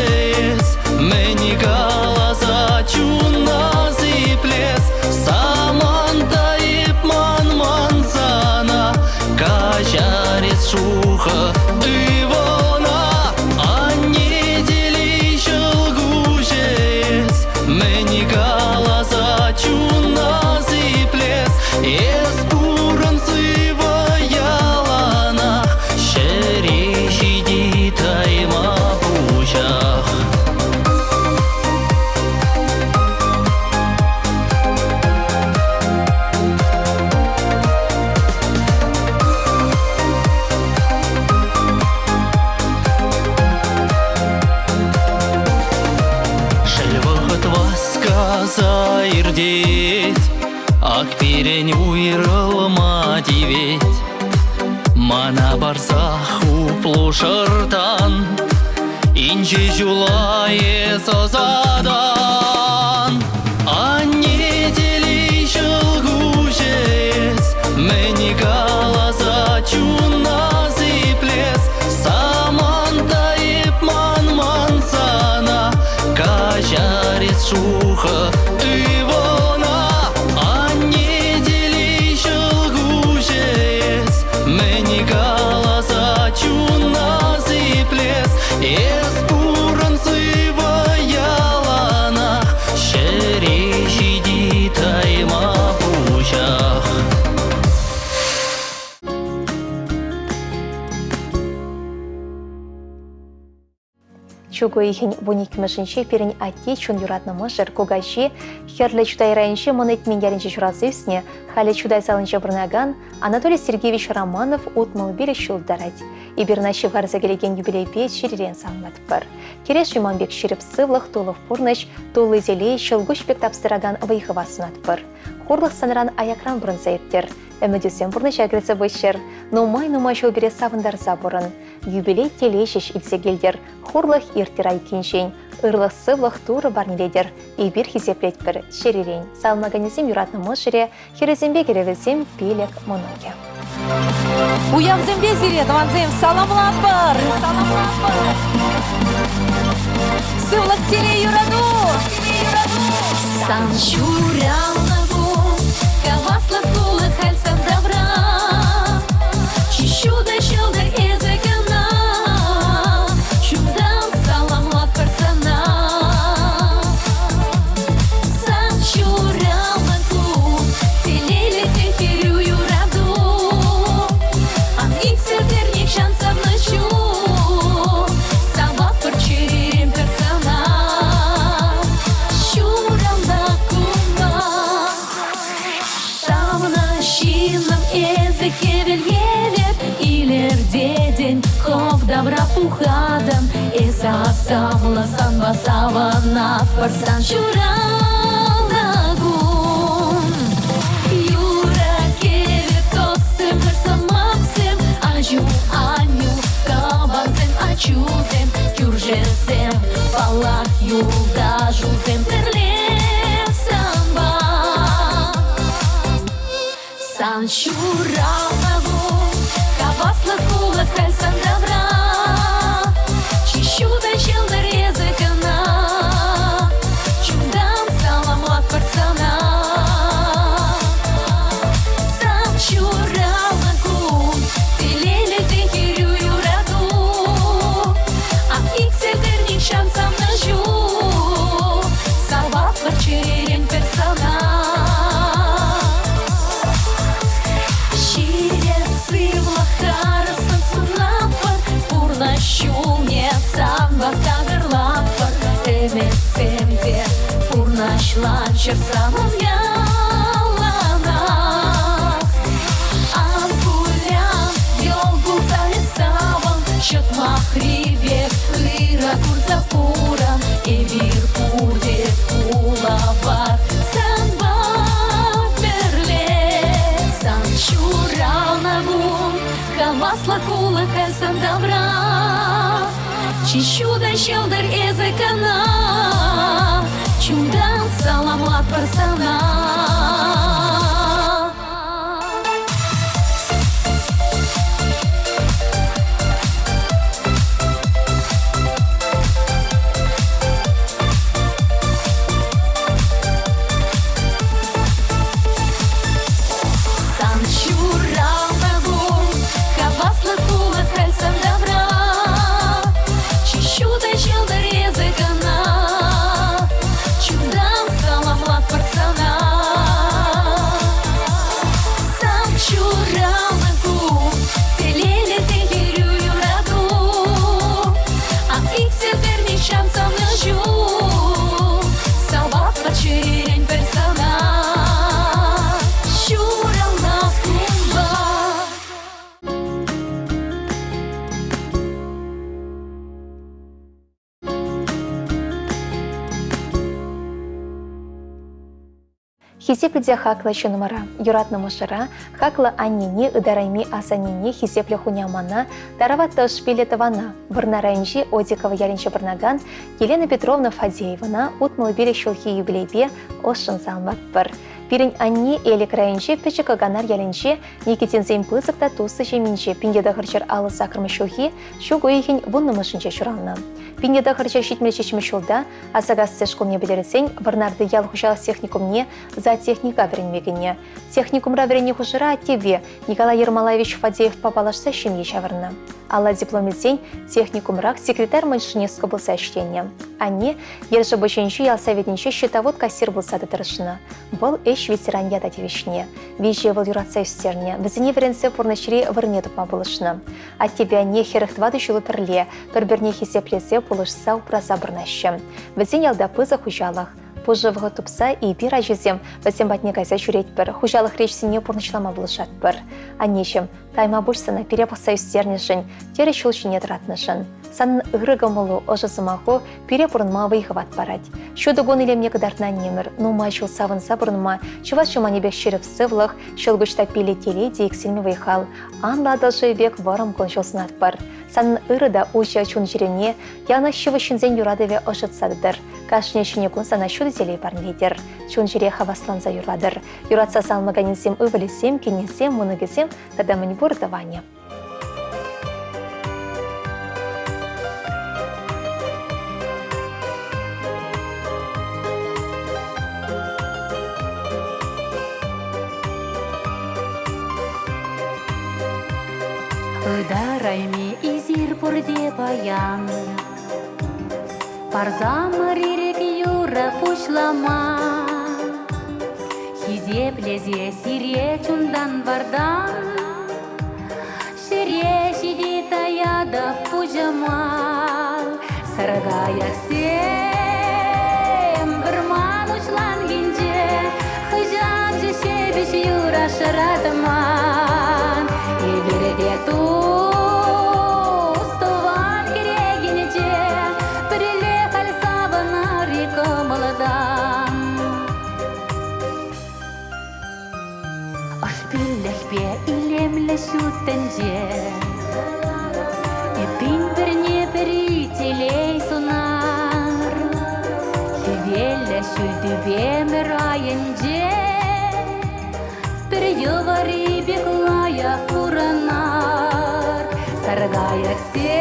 эс, Мӗн каласа чуна сиплес, Саманта эп манман сана, Каҫар эс шухӑ ывӑлна. Анне телей ҫӑлкуҫӗ эс, Мӗн каласа чуна сиплес, Эс пурӑн сывӑ яланах, Ҫӗре ҫити тайма пуҫах. Шел вӑхӑт васкаса иртет, Ак пирӗн уйрӑлма тивет. Мана парса хуплу шӑртан, Инҫе ҫула эс ӑсатан. Анне телей ҫӑлкуҫӗ эс, Мӗн каласа чуна сиплес, Саманта эп манман сана, Каҫар эс шухӑ ывӑлна. Анне телей ҫӑлкуҫӗ эс, Мӗн каласа чуна сиплес, Эс пурӑн сывӑ яланах, Ҫӗре ҫити тайма пуҫах. Чӳк уйӑхӗн 12-мӗшӗнче пирӗн атте чун юратнӑ мӑшӑр, кукаҫи, Хӗрлӗ Чутай районӗнчи Мӑн Этмен ялӗнче ҫуралса ӳснӗ, халӗ Чутай салинче пурӑнакан Анатолий Сергеевич Романов 65 ҫул тӑрать. Эпир ӑна ҫывхарса килекен юбилейпе чиррен саламлатпӑр. Кӗреш юман пек ҫирӗп сывлӑх, тулӑх пурнӑҫ, тулли телей, ҫӑлкуҫ пек тапса тӑракан вӑй-хӑват сунатпӑр. Хурлӑх санран аякран пурӑнса ирттер. Ӗмӗтӳсем пурнӑҫа кӗрсе пыччӑр. Нумай-нумай ҫул пире савӑнтарса пурӑн. Юбилей телей ҫеҫ илсе килтӗр, хурлӑх ирттӗр айккинчен, ырлӑх-сывлӑх Турӑ парнелетӗр. Эпир хисеплетпӗр чӗререн. Саламлаканӗсем юратнӑ мӑшӑрӗ, хӗрӗсемпе кӗрӗвӗсем, пилӗк мӑнукӗ. Уявсемпе сире, тӑвансем, саламлатпӑр! Саламлатпӑр! Сывлӑх, телей, юрату! Сан ҫуралнӑ кун, хаваслӑ кулӑ халь сан тавра. Ҫӳретӗн, хӑв тавра пухатӑн. Эс асамлӑ, санпа савӑнатпӑр, сан ҫуралнӑ кун. Юрӑ-кӗвӗ, тоссем, сӑмахсем, аҫу, аннӳ, тӑвансем, ачусем, кӳршӗсем, паллах, юлташусем пӗрле санпа. Сан ҫуралнӑ кун, хаваслӑ кулӑ халь сан тавра. Чи ҫутӑ ҫӑлтӑр эсӗ кӑна, чунтан саламлатпӑр сана. Сан ҫуралнӑ кун, телейлӗ те хӗрӳ юрату. Ах, иксӗлтӗр нихҫан савнӑ ҫул, саватпӑр чӗререн пӗр сана. Ҫирӗп сывлӑх харӑссӑн сунатпӑр, пурнӑҫ ҫулне санпа такӑрлатпӑр. Ӗмӗтсем те пурнӑҫланчӑр санӑн яланах. Ан кулян, йӑл кулса эс савӑн, ҫӑтмахри пек ырӑ курса пурӑн. Эпир пурте пулапар санпа пӗрле. Сан ҫуралнӑ кун, хаваслӑ кулӑ халь сан тавра. Чи ҫутӑ ҫӑлтӑр эсӗ кӑна, чунтан саламлатпӑр сана. Сан ҫуралнӑ кун, хаваслӑ кулӑ халь сан тавра. Чи ҫутӑ ҫӑлтӑр эсӗ кӑна, чунтан саламлатпӑр сана. Сан ҫуралнӑ кун, телейлӗ те хӗрӳ юрату. Ах, иксӗлтӗр нихҫан савнӑ ҫул, саватпӑр чӗререн пӗр сана. Ҫуралнӑ кунпа. Хисеплӗ те хаклӑ ҫыннӑмӑра, юратнӑ мӑшӑра, хаклӑ аннене, ытарайми асаннене, хисеплӗ хунямана, тарават та ӑшпиллӗ тӑвана, Вӑрнар районӗнчи Одиково ялӗнче пурӑнакан Елена Петровна Фадеевӑна 65 ҫулхи юбилейпе ӑшшӑн саламлатпӑр. Пирӗн анне Элӗк районӗнчи Пӗчӗк Кӑканар ялӗнче Никитинсен пысӑк та туслӑ ҫемйинче 1958 ҫулхи ҫу уйӑхӗн вуннӑмӗшӗнче ҫуралнӑ. 1977 ҫулта Асакасси шкулне пӗтерсен Вӑрнарти ял хуҫалӑх техникумне зоотехника вӗренме кӗнӗ. Техникумра вӗреннӗ хушӑра аттепе Николай Ермолаевич Фадеевпа паллашса ҫемье ҫавӑрнӑ. Алла диплом илсен техникумрах секретарь-машинистка пулса ӗҫленӗ. Анне Ершепуҫӗнчи ял советӗнче счетовод-кассир пулса та тӑрӑшнӑ. Вӑл ӗҫ ветеран ята тивӗҫнӗ. Виҫе вӑл юратса ӳстернӗ, вӗсене вӗренсе пурнӑҫри вырӑнне тупма пулӑшнӑ. Аттепе анне 44 ҫул пӗрле, пӗр-пӗрне хисеплесе, пулӑшса, упраса пурӑнаҫҫӗ. Вӗсен ялта пысӑк хуҫалӑх. Пушӑ вӑхӑт тупса эпир, ачасем, вӗсем патне кайса ҫӳретпӗр, хуҫалӑхри ӗҫсене пурнӑҫлама пулӑшатпӑр. Аннеҫӗм, тайма пуҫ сана пире пӑхса ӳстернӗшӗн, тӗрӗ ҫул ҫине тӑратнӑшӑн. Санӑн ырӑ кӑмӑлу, ӑшӑ сӑмаху пире пурӑнма вӑй-хӑват парать. Ҫутӑ кун илемне кӑтартнӑ аннемӗр, нумай ҫул савӑнса пурӑнма, чӑваш чӑманӗ пек ҫирӗп сывлӑх, ҫӑлкуҫ таппиллӗ телей те иксӗлми вӑй-хал, анлӑ Атӑл пек вӑрӑм кун-ҫул сӑнатпӑр. Санӑн ырӑ та уҫӑ чун-чӗрене яланах ҫывӑх ҫынсен юратӑвӗ ӑшӑтса тӑтӑр. Кашни ҫӗнӗ кун сана ҫутӑ телей парнелетӗр. Чун-чӗре хавасланса юрлатӑр. Юратса салмаканӗсем ывӑлӗсем, кинӗсем, мӑнукӗсем тата мӗнпур тӑванӗ. Ытарайми эсир пурте паян. Парсамӑр ирӗк юрӑ пуҫлама. Хисеплесе сире чунтан-вартан Ҫӗре ҫити таятӑп пуҫӑма. Саркайӑксем вӑрман уҫланкинче хӑҫанчӗ ҫепӗҫ юра шӑратман. Эпир те туслӑ. телей сунар. Хӗвеллӗ ҫӳл тӳпемӗр айӗнче пӗр йӑвари пек лайӑх пурӑнар. Саркайӑксем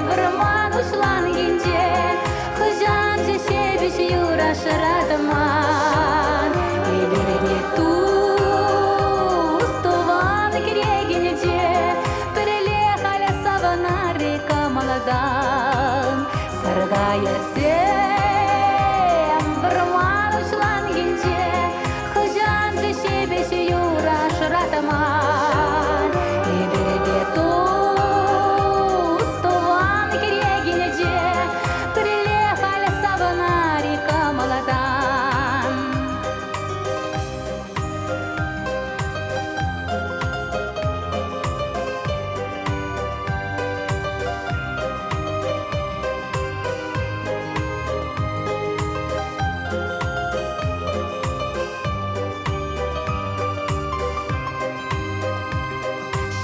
вӑрман уҫланкинче хӑҫанччӗ ҫепӗҫ юра шӑратман. Эпир те тус тӑван кӗрекинче пӗрле халь савӑнар-и кӑмӑлтан. Саркайӑксем вӑрман уҫланкинче хӑҫанччӗ ҫепӗҫ юра шӑратман. Эпир те тус тӑван кӗрекинче пӗрле халь савӑнар-и кӑмӑлтан.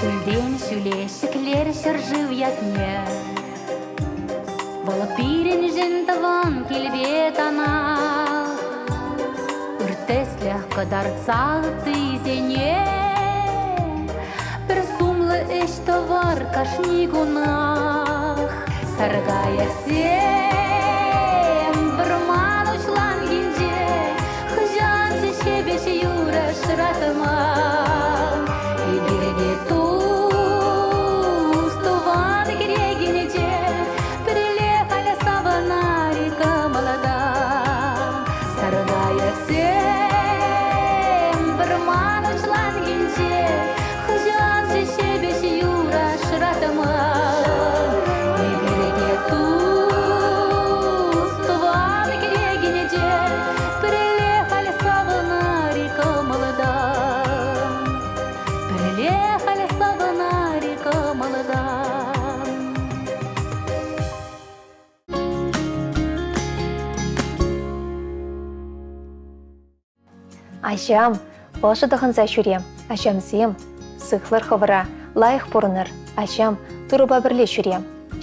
Ҫӳлтен ҫӳле ҫӗклер ҫӗршыв ятне. Вӑл пирӗншӗн тӑван килпе танах. Ыр тӗслӗх кӑтартса ыттисене пӗр сумлӑ ӗҫ тӑвар кашни кунах. Саркайӑксем вӑрман уҫланкинче хӑҫан ҫепӗҫ юрӑ шӑратман. Эпир те тус тӑван кӗрекинче пӗрле халь савӑнар-и кӑмӑлтан. Саркайӑксем вӑрман уҫланкинче хӑҫан ҫепӗҫ юрӑ шӑратман. Эпир те тус тӑван кӗрекинче пӗрле халь савӑнар-и кӑмӑлтан. Пӗрле халь савӑнар-и кӑмӑлтан. Ачам, ӑшӑ тӑхӑнса ҫӳре. Ачамсем, сыхлӑр хӑвӑра, лайӑх пурӑнӑр. Ачам, Турӑпа пӗрле ҫӳре.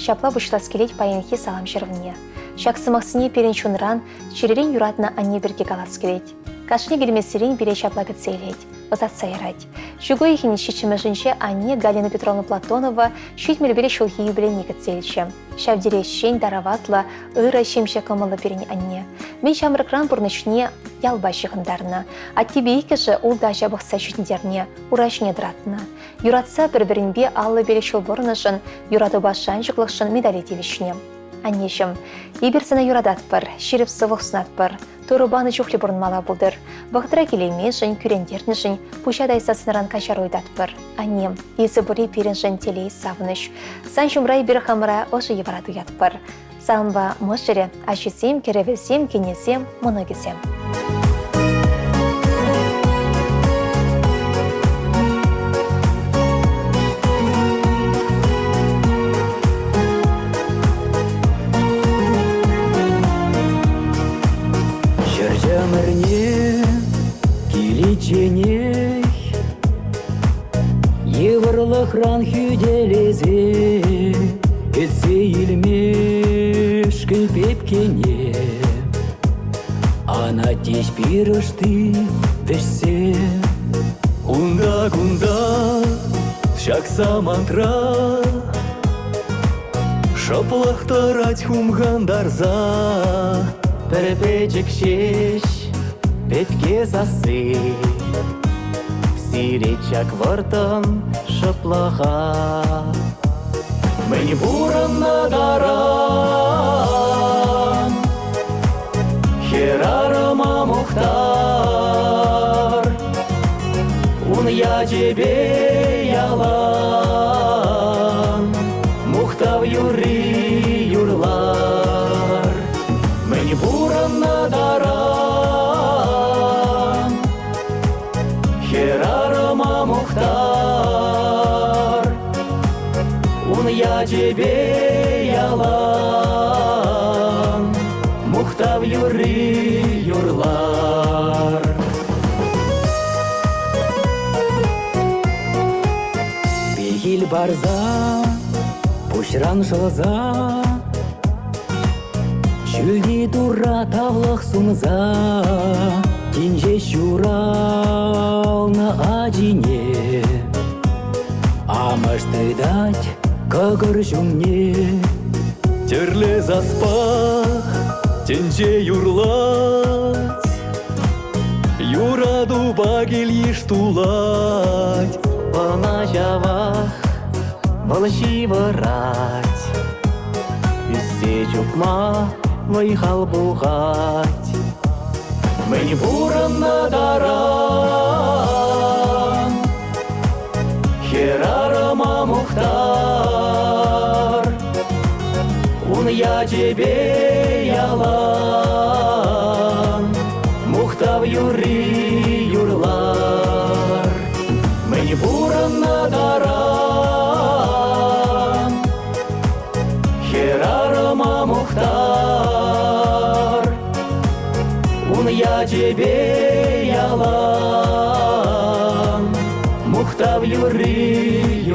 Ҫапла пуҫлас килет паянхи салам ҫырӑвне. Ҫак сӑмахсене пирӗн чунран, чӗререн юратнӑ анне пирки калас килет. Кашни килмессерен пире ҫапла кӗтсе илет, ӑсатса ярать. Чӳк уйӑхӗн ҫиччӗмӗшӗнче анне Галина Петровна Платонова 75 ҫулхи юбилейне кӗтсе илчӗ. Ҫав тери ӗҫчен, тараватлӑ, ырӑ, ҫемҫе кӑмӑллӑ пирӗн анне. Мӗн ҫамрӑкран пурнӑҫне ялпа ҫыхӑнтарнӑ. Аттепе иккӗшӗ ултӑ ача пӑхса ҫитӗнтернӗ, ура ҫине тӑратнӑ. Юратса пӗр-пӗринпе 55 ҫул пурӑннӑшӑн, юратупа шанчӑклӑхшӑн медале тивӗҫнӗ. Аннеҫӗм, эпир сана юрататпӑр, ҫирӗп сывлӑх сунатпӑр. Турӑ панӑ чухлӗ пурӑнмалла пултӑр. Вӑхӑтра килейменшӗн, кӳрентернӗшӗн пуҫа тайса санран каҫару ыйтатпӑр. Аннем, эсӗ пурри пирӗншӗн телей, савӑнӑҫ. Сан ҫумра эпир хамӑра ӑшӑ йӑвара туятпӑр. Санпа мӑшӑрӗ, ачисем, кӗрӗвӗсем, кинӗсем, мӑнукӗсем. Ҫӗр чӑмӑрне киличченех йывӑрлӑхран хӳтӗлесе кӗтсе илмешкӗн пепкене Анатеҫ пирӗшти вӗҫсе. Унта-кунта ҫак самантра Шӑплӑх тӑрать хумхантарса. Пӗр пӗчӗк ҫеҫ пепке сасси Сирет ҫак вӑрттӑн шӑплӑха. Мӗн пурӑннӑ таран Хӗрарӑма мухтар. Ун ячӗпе ялан Мухтав юрри юрлар. Мӗн пурӑннӑ таран Хӗрарӑма мухтар. Ун ячӗпе ялан Мухтав юрри юрлар. Пехил парса. Пуҫран шӑлса Ҫӳлти Турра тавлӑх сунса Тин ҫеҫ ҫуралнӑ ачине Амӑш тытать кӑкӑр ҫумне. Тӗрлӗ саспа тӗнче юрлать, Юратупа кил-йыш тулать. Ӑна ҫавах вӑл ҫывӑрать, Ӳссе чупма вӑй-хал пухать. Мӗн пурӑннӑ таран Хӗрарӑма мухтар, Ун ячӗпе ялан Мухтав юрри юрлар. Мӗн пурӑннӑ таран Хӗрарӑма мухтар, Ун ячӗпе ялан Мухтав юрри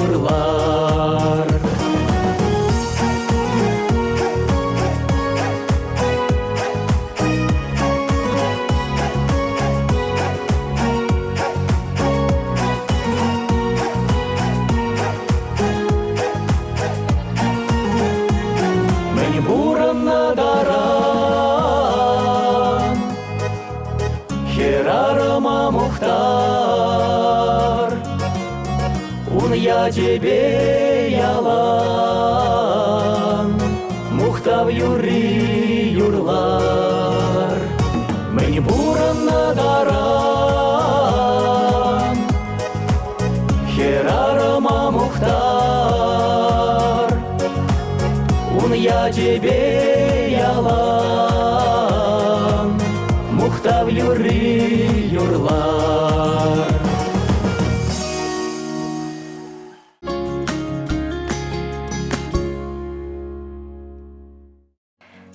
юрлар. Мӗн пурӑннӑ таран Хӗрарӑма мухтар, Ун ячӗпе ялан Мухтав юрри юрлар. Мӗн пурӑннӑ таран Хӗрарӑма мухтар, Ун ячӗпе ялан Мухтав юрри юрлар.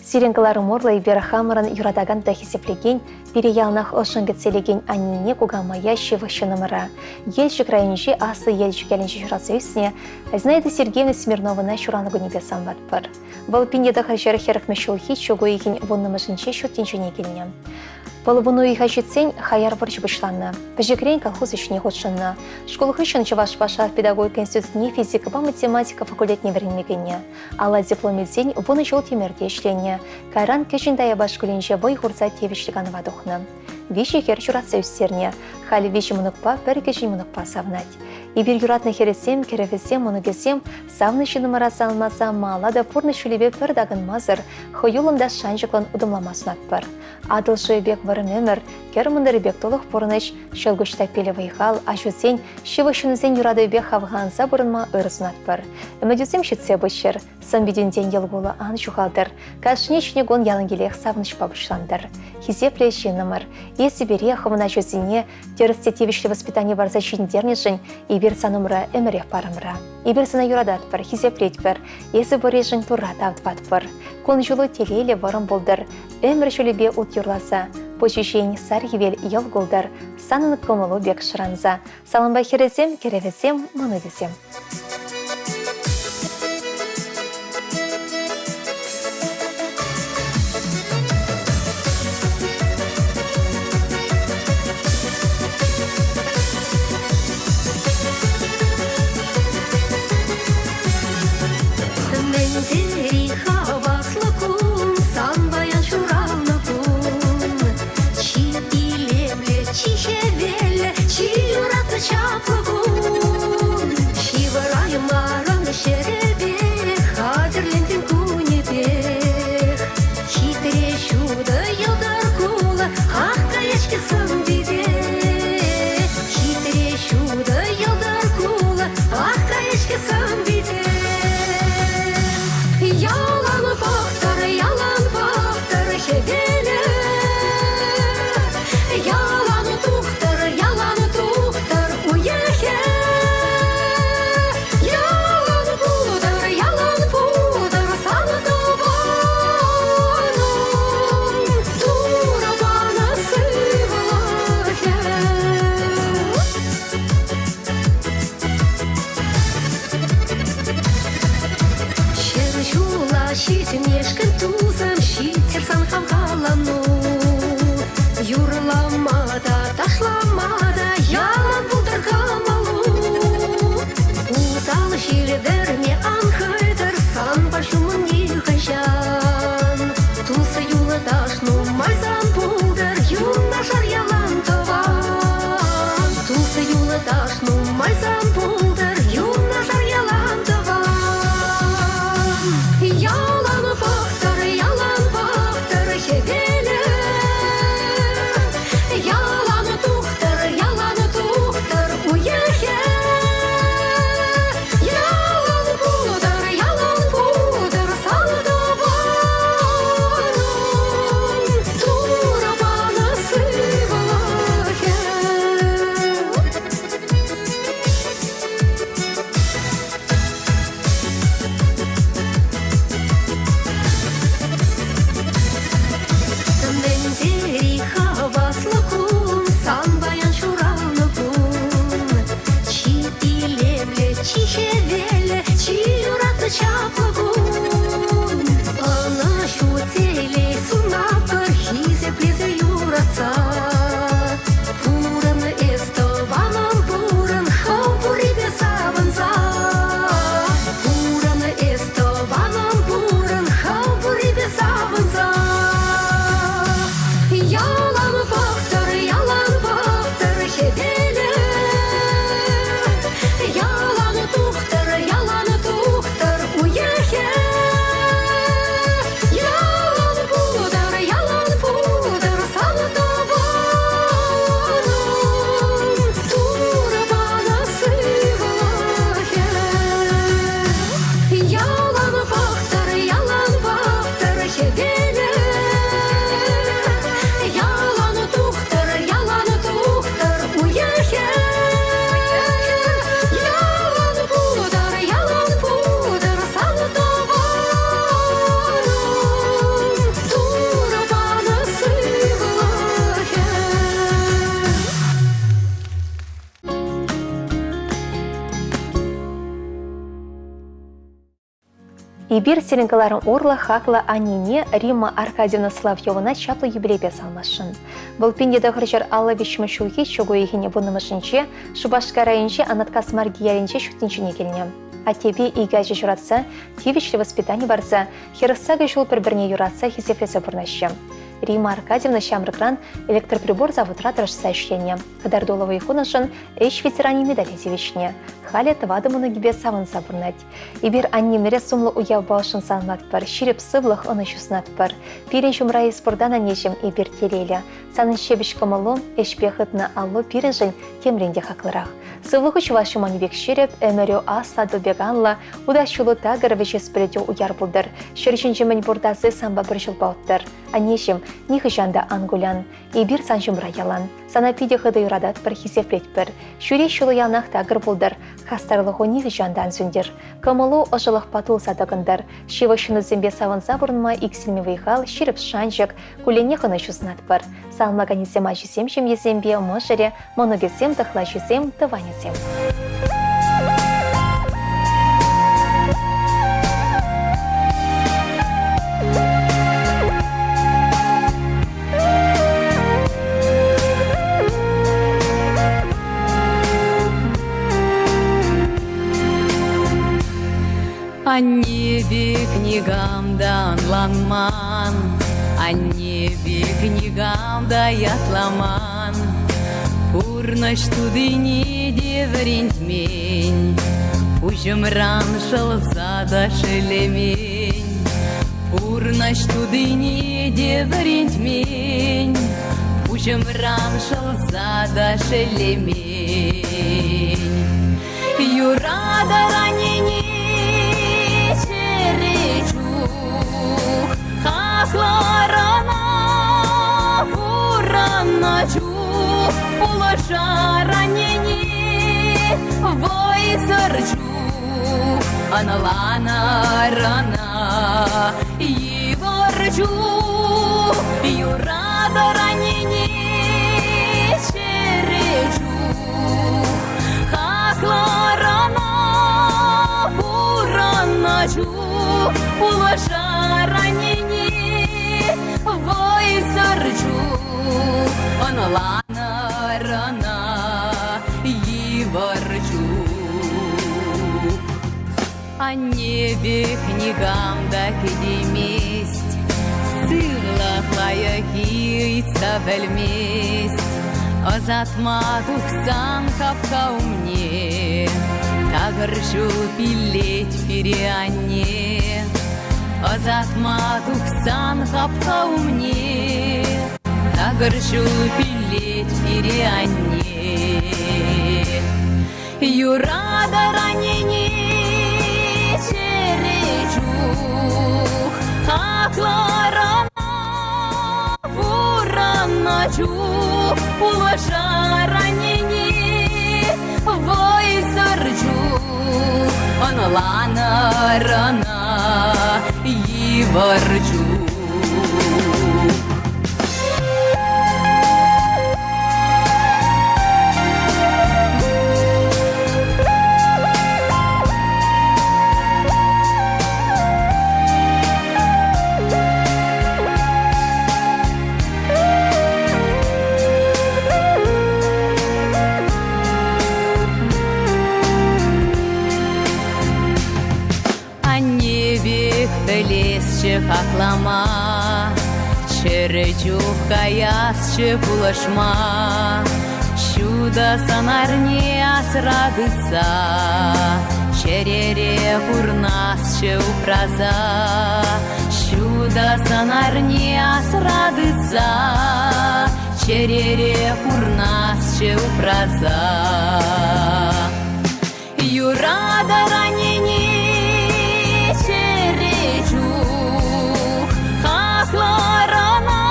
Сирӗн кӑларӑм урлӑ эпир хамӑрӑн юратакан та хисеплекен, пире яланах ӑшшӑн кӗтсе илекен аннене, кукамая ҫывӑх ҫыннӑмӑра, Елчӗк районӗнчи Аслӑ Елчӗк ялӗнче ҫуралса ӳснӗ Зинаида Сергеевна Смирновӑна ҫуралнӑ кунӗпе саламлатпӑр. Вӑл 1940 ҫулхи чӳк уйӑхӗн вуннӑмӗшӗнче ҫут тӗнчене килнӗ. Вӑл вун уйӑха ҫитсен хаяр вӑрҫӑ пуҫланнӑ. Пӗчӗкрен колхоз ӗҫне хутшӑннӑ. Шкул хыҫҫӑн Чӑваш патшалӑх педагогика институтне физикӑпа математика факультетне вӗренме кӗнӗ. Алла диплом илсен вунӑ ҫул Тӗмерте ӗҫленӗ. Кайран Кӗҫӗн Таяпа шкулӗнче вӑй хурса тивӗҫлӗ канӑва тухнӑ. Виҫӗ хӗр ҫуратса ӳстернӗ. Халӗ виҫӗ мӑнукпа пӗр кӗҫӗн мӑнукпа савӑнать. Эпир юратнӑ хӗрӗсем, кӗрӗвӗсем, мӑнукӗсем савнӑ ҫыннӑмӑра саламласа малалла та пурнӑҫ ҫулӗпе пӗр такӑнмасӑр, хӑюллӑн та шанчӑклӑн утӑмлама сунатпӑр. Атӑл шывӗ пек вӑрӑм ӗмӗр, кӗр мӑнтӑрӗ пек тулӑх пурнӑҫ, ҫӑлкуҫ таппиллӗ вӑй-хал, аҫусен, ҫывӑх ҫыннисен юратӑвӗпе хавхаланса пурӑнма ырӑ сунатпӑр. Ӗмӗтӳсем ҫитсе пыччӑр, сӑн-питӗнтен йӑл-кулӑ ан ҫухалтӑр, кашни ҫӗнӗ кун яланхиллех савӑнӑҫпа пуҫлантӑр. Хисеплӗ ҫыннӑмӑр, эсӗ пире хӑвӑн аҫусене тӗрӗс те тивӗҫлӗ воспитани парса ҫитӗнтернӗшӗн эпир сан умра ӗмӗрех парӑмра. Эпир сана юрататпӑр, хисеплетпӗр, эсӗ пурришӗн Турра тав тӑватпӑр. Кун-ҫулу телейлӗ вӑрӑм пултӑр, ӗмӗр ҫулӗпе ут юрласа, пуҫу ҫийӗн сар хӗвел йӑл култӑр, санӑн кӑмӑлу пек шӑранса. Салампа хӗрӗсем, кӗрӗвӗсем, мӑнукӗсем. Мӗн тери хаваслӑ кун, сан паян ҫуралнӑ кун. Чи илемлӗ, чи хӗвеллӗ, чи юратнӑ чаплӑ кун. Ҫывӑр. Ҫитмешкӗн тусӑм ҫиттӗр сан хавхалану. Юрлама та, ташлама та ялан пултӑр кӑмӑлу. Усал ҫил вӗрме ан хӑйтӑр санпа ҫумӑн нихӑҫан. Тус юлташ нумай сан пултӑр, юнашар ялан тӑван. Тус юлташ нумай сан пултӑр, юнашар ялан тӑван. Ялан пӑхтӑр, ялан пӑхтӑр хӗвелӗ. Ялан тухтӑр, ялан тухтӑр уйӑхӗ. Ялан пултӑр, ялан пултӑр сан тӑванӑм. Турӑ панӑ сывлӑхӗ. Мӗн тери хаваслӑ кун, сан паян ҫуралнӑ кун. Чи илемлӗ, чи хӗвеллӗ, чи юратнӑ чаплӑ кун. Ӑнӑҫу, телей сунатпӑр хисеплесе юратса. Пурӑн эс, тӑванӑм, пурӑн, хӑв пуррипе савӑнса. Пурӑн эс, тӑванӑм, пурӑн, хӑв пуррипе савӑнса. Ялан пӑхтӑр, ялан пӑхтӑр хӗвелӗ. Ялан тухтӑр, ялан тухтӑр уйӑхӗ. Ялан пултӑр, ялан пултӑр сан тӑванӑм. Турӑ панӑ сывлӑхӗ. Ялан пӑхтӑр, ялан пӑхтӑр хӗвелӗ. Ялан тухтӑр, ялан тухтӑр уйӑхӗ. Ялан пултӑр, ялан пултӑр сан тӑванӑм. Турӑ панӑ сывлӑхӗ. Эпир сирӗн кӑларӑм урлӑ хаклӑ аннене Римма Аркадьевна Соловьевӑна чаплӑ юбилейпе салмасшӑн. Вӑл 1953 ҫулхи чӳк уйӑхӗн вуннӑмӗшӗнче Шупашкар районӗнчи Анаткас Марки ялӗнче ҫут тӗнчене килнӗ. Аттепе икӗ ача ҫуратса, тивӗҫлӗ воспитани парса, хӗрӗх ҫул пӗр-пӗрне юратса хисеплесе пурӑнаҫҫӗ. Римма Аркадьевна ҫамрӑкран электроприбор заводра тӑрӑшса ӗҫленӗ. Кӑтартуллӑ вӑй хунӑшӑн ӗҫ ветеранӗ медале тивӗҫнӗ. Халӗ тӑватӑ мӑнукӗпе савӑнса пурӑнать. Эпир аннемӗре сумлӑ уявпа ӑшшӑн саламлатпӑр, ҫирӗп сывлӑх, ӑнӑҫу сунатпӑр. Пирӗн ҫумра эс пуртан, аннеҫӗм, эпир телейлӗ. Санӑн ҫепӗҫ кӑмӑлу, ӗҫпе хытнӑ аллу пирӗншӗн темрен те хаклӑрах. Сывлӑху чӑваш юманӗ пек ҫирӗп, ӗмӗрӳ аслӑ ту пек анлӑ, утас ҫулу такӑр, вӗҫес пӗлӗтӳ уяр пултӑр. Ҫӗр ҫинче мӗн пур таси санпа пӗр ҫулпа уттӑр. Аннеҫӗм, нихӑҫан та ан кулян. Эпир сан ҫумра ялан. Сана питӗ хытӑ юрататпӑр, хисеплетпӗр. Ҫӳрес ҫулу яланах такӑр пултӑр. Хастарлӑху нихӑҫан та ан сӳнтер. Кӑмӑлу ӑшӑлӑхпа тулса тӑкӑнтӑр. Ҫывӑх ҫыннусемпе савӑнса пурӑнма иксӗлми вӑй-хал, ҫирӗп шанчӑк, кулленех ӑнӑҫу сунатпӑр. Саламлаканӗсем ачисем ҫемьесемпе мӑшӑрӗ, мӑнукӗсем, тӑхлачисем, тӑванӗсем. Анне пек никам та ӑнланман, Анне пек никам та ятламан. Пурнӑҫ тутине те вӗрентмен, Пуҫӑмран шӑлса та шеллемен. Пурнӑҫ тутине те вӗрентмен, Пуҫӑмран шӑлса та шеллемен. Юратӑр аннене чӗре чух, Хаклӑр ӑна пурӑннӑ чух, Пулӑшар аннене вӑйсӑр чух, Ӑнланӑр ӑна йывӑр чух, Юратӑр аннене чӗре чух, Хаклӑр ӑна пурӑннӑ чух, Пулӑшар. ранени вӑйсӑр чух ӑнланӑр ӑна йывӑр чух. Анне пек никам та кӗтеймест, сывлӑх лайӑххи ыйтса пӗлмест. Ӑсатма тухсан хапха умне такӑр ҫул пиллет пире анне. Ӑсатма тухсан хапха умне такӑр ҫул пиллет пире анне. Юратӑр аннене чӗре чух, хаклӑр ӑна пурӑннӑ чух, пулӑшар аннене вӑйсӑр чух, ӑнланӑр ӑна йывӑр чух. Анне пек пӗлесчӗ хаклама, Чӗрӗ чух каясчӗ пулӑшма. Ҫутӑ сӑнарне асра тытса, Чӗрере пурнасчӗ упраса. Ҫутӑ сӑнарне асра тытса, Чӗрере пурнасчӗ упраса. Юратӑр аннене чӗре чух, хаклӑр ӑна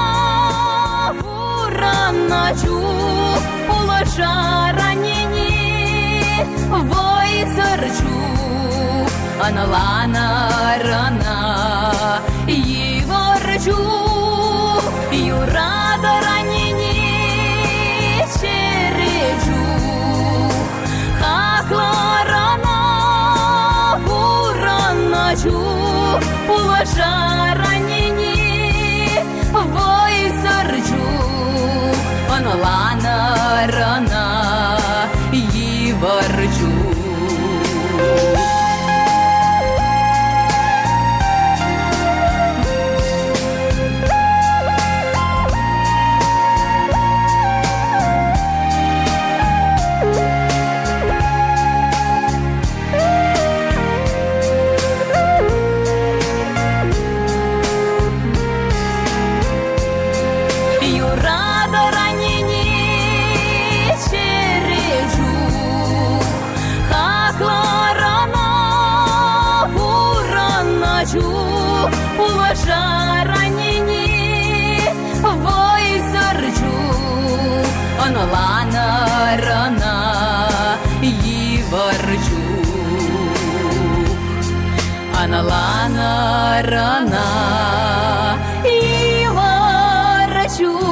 пурӑннӑ чух, пулӑшар аннене вӑйсӑр чух, ӑнланӑр ӑна йывӑр чух, юратӑр аннене чӗре чух. Хаклӑр ӑна пурӑннӑ чух, пулӑшар аннене вӑйсӑр чух, ӑнланӑр ӑна йывӑр чух. Юратӑр аннене чӗре чух, хаклӑр ӑна пурӑннӑ чух, пулӑшар аннене вӑйсӑр чух, ӑнланӑр ӑна йывӑр чух. Ӑнланӑр ӑна йывӑр чух.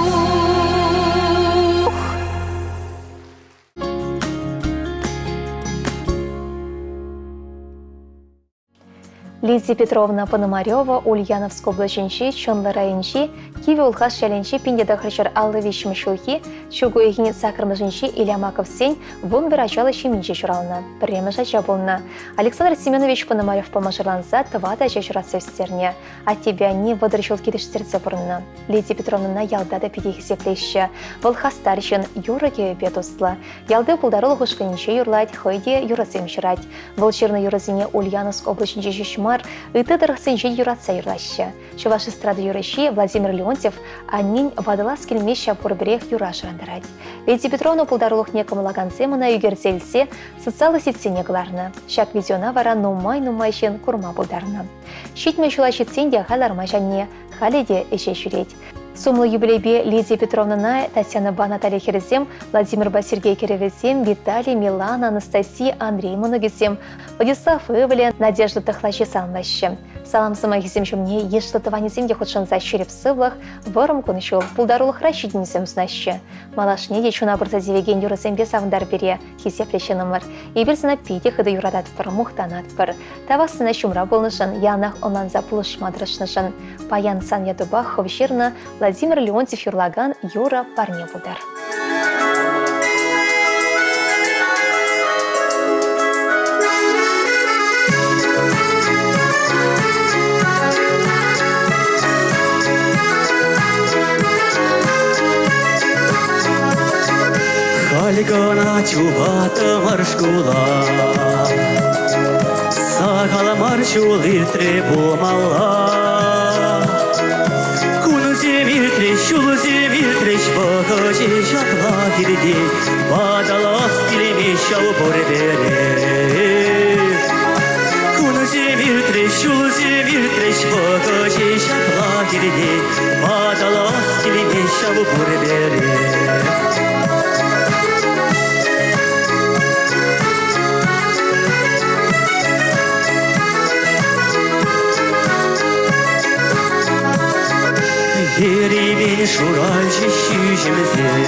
Лидия Петровна Пономарева Ульяновск облаҫӗнчи Чӑнлӑ районӗнчи Кивӗ Улхаш ялӗнчи 1953 ҫулхи чӳк уйӑхӗн саккӑрмӗшӗнчи Илямаковсен 11 ачаллӑ ҫемйинче ҫуралнӑ. Пӗрремӗш ача пулнӑ. Александр Семенович Пономаревпа мӑшӑрланса тӑватӑ ача ҫуратса ӳстернӗ. Аттепе анне 30 ҫул килӗштерсе пурӑннӑ. Лидия Петровнӑна ялта та питӗ хисеплеҫҫӗ. Вӑл хастар ҫын, юрӑ-кӗвӗпе туслӑ. Ялти пултарулӑх ушкӑнӗнче юрлать, хӑй те юрӑсем ҫырать. Вӑл ҫырнӑ юрӑсене Ульяновск облаҫӗнче ҫеҫ мар, ытти тӑрӑхсенче юратса юрлаҫҫӗ. Чӑваш эстрада юрӑҫи Владимир Леонтьев аннен ватӑлас килмест ҫав пурпӗрех юра шӑрантарать. Лидия Петровна пултарулӑхне кӑмӑллакансем ӑна ӳкерсе илсе социаллӑ сетьсене кӑларнӑ. Ҫак видеона вара нумай-нумай ҫын курма пултарнӑ. 70 ҫула ҫитсен те халь лармасть анне, халӗ те ӗҫе ҫӳрет. Сумлӑ юбилейпе Лидия Петровнӑна Татьянӑпа Наталья хӗрӗсем, Владимирпа Сергей кӗрӗвӗсем, Виталий, Милана, Анастасия, Андрей мӑнукӗсем, Владислав ывӑлӗ, Надежда тӑхлачи саламлаҫҫӗ. Салам сӑмахӗсем ҫумне йышлӑ тӑванӗсем те хутшӑнса ҫирӗп сывлӑх, вӑрӑм кун-ҫул, пултарулӑхра ҫитӗнӳсем сунаҫҫӗ. Малашне те чуна пырса тивекен юрӑсемпе савӑнтар пире, хисеплӗ ҫыннӑмӑр. Эпир сана питӗ хытӑ юрататпӑр, мухтанатпӑр. Тавах сана ҫумра пулнӑшӑн, яланах ӑнланса пулӑшма тӑрӑшнӑшӑн. Паян сан ятупа хӑв ҫырнӑ Владимир Леонтьев юрлакан юрӑ парне пултӑр. Халь кӑна чупаттӑмӑр шкула. Сахал мар ҫул иртрӗ пулмалла. Кунсем иртрӗҫ, ҫулсем иртрӗҫ, вӑхӑчӗ ҫапла иртет. Ватӑлас килмест ҫав пурпӗрех. Кунсем иртрӗҫ, ҫулсем иртрӗҫ, вӑхӑчӗ ҫапла иртет. Ватӑлас килмест ҫав пурпӗрех. Ерипен шуралчӗҫ ҫӳҫӗмсем,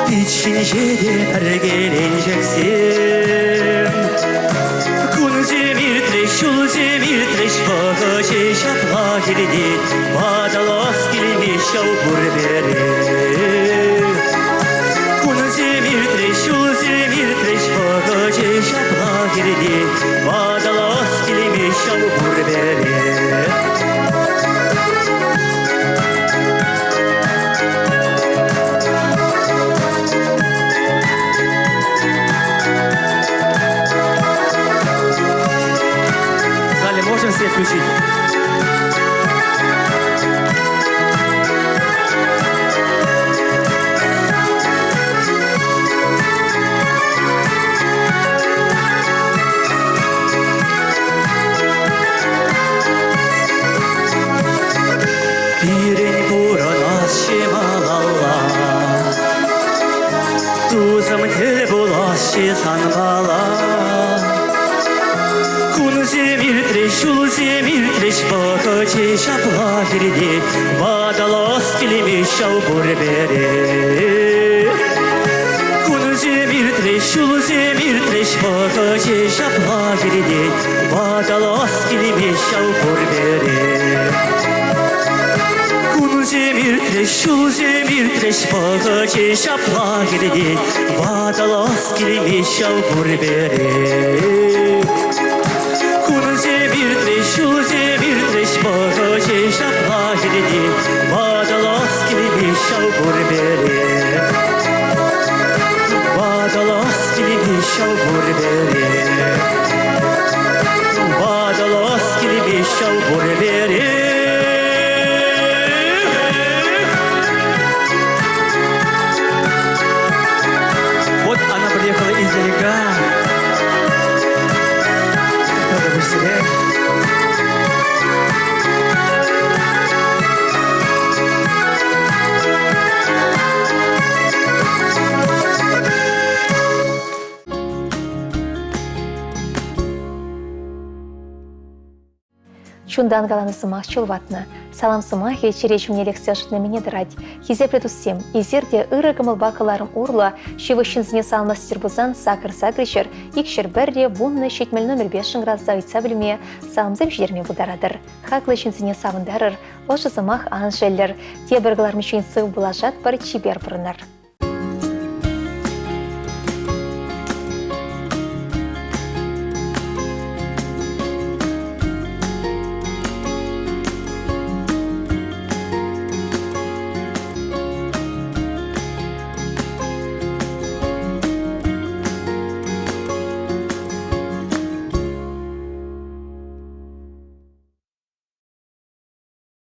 Пит ҫинче те пӗркеленчӗксем. Кунсем иртрӗҫ, ҫулсем иртрӗҫ, вӑхӑчӗ ҫапла иртет, Ватӑлас килмест ҫав пурпӗрех. Кунсем иртрӗҫ, ҫулсем иртрӗҫ, вӑхӑчӗ ҫапла иртет, Ватӑлас килмест ҫав пурпӗрех. В зале можем свет включить? Пирӗн пурӑнасчӗ малалла, Тусӑм тӗл пуласчӗ санпала. Кунсем иртрӗҫ, ҫулсем иртрӗҫ, вӑхӑчӗ ҫапла иртет, Ватӑлас килмест ҫав пурпӗрех. Кунсем иртрӗҫ, ҫулсем иртрӗҫ, вӑхӑчӗ ҫапла иртет, Ватӑлас килмест ҫав пурпӗрех. Кунсем иртрӗҫ, ҫулсем иртрӗҫ, вӑхӑчӗ ҫапла иртет, Ватӑлас килмест ҫав пурпӗрех. Кунсем иртрӗҫ, ҫулсем иртрӗҫ, вӑхӑчӗ ҫапла иртет, Ватӑлас килмест ҫав пурпӗрех. Ватӑлас килмест ҫав пурпӗрех. Ватӑлас килмест ҫав пурпӗрех. Вот она приехала издалека. Надо быстрее. Чунтан каланӑ сӑмах чул ватнӑ. Салам сӑмахӗ чӗре ҫумне лексе ӑшӑтнине тӑрать. Хисеплӗ туссем, эсир те ырӑ кӑмӑлпа кӑларӑм урлӑ ҫывӑх ҫынсене саламлас тетӗр пулсан сакӑр сакӑр 201 10 70 номерпе шӑнкӑравласа ыйтса пӗлме, саламсем ҫитерме пултаратӑр. Хаклӑ ҫынсене савӑнтарӑр, ӑшӑ сӑмах ан шеллӗр. Тепӗр кӑларӑмччен сыв пулашатпӑр, чипер пурӑнӑр.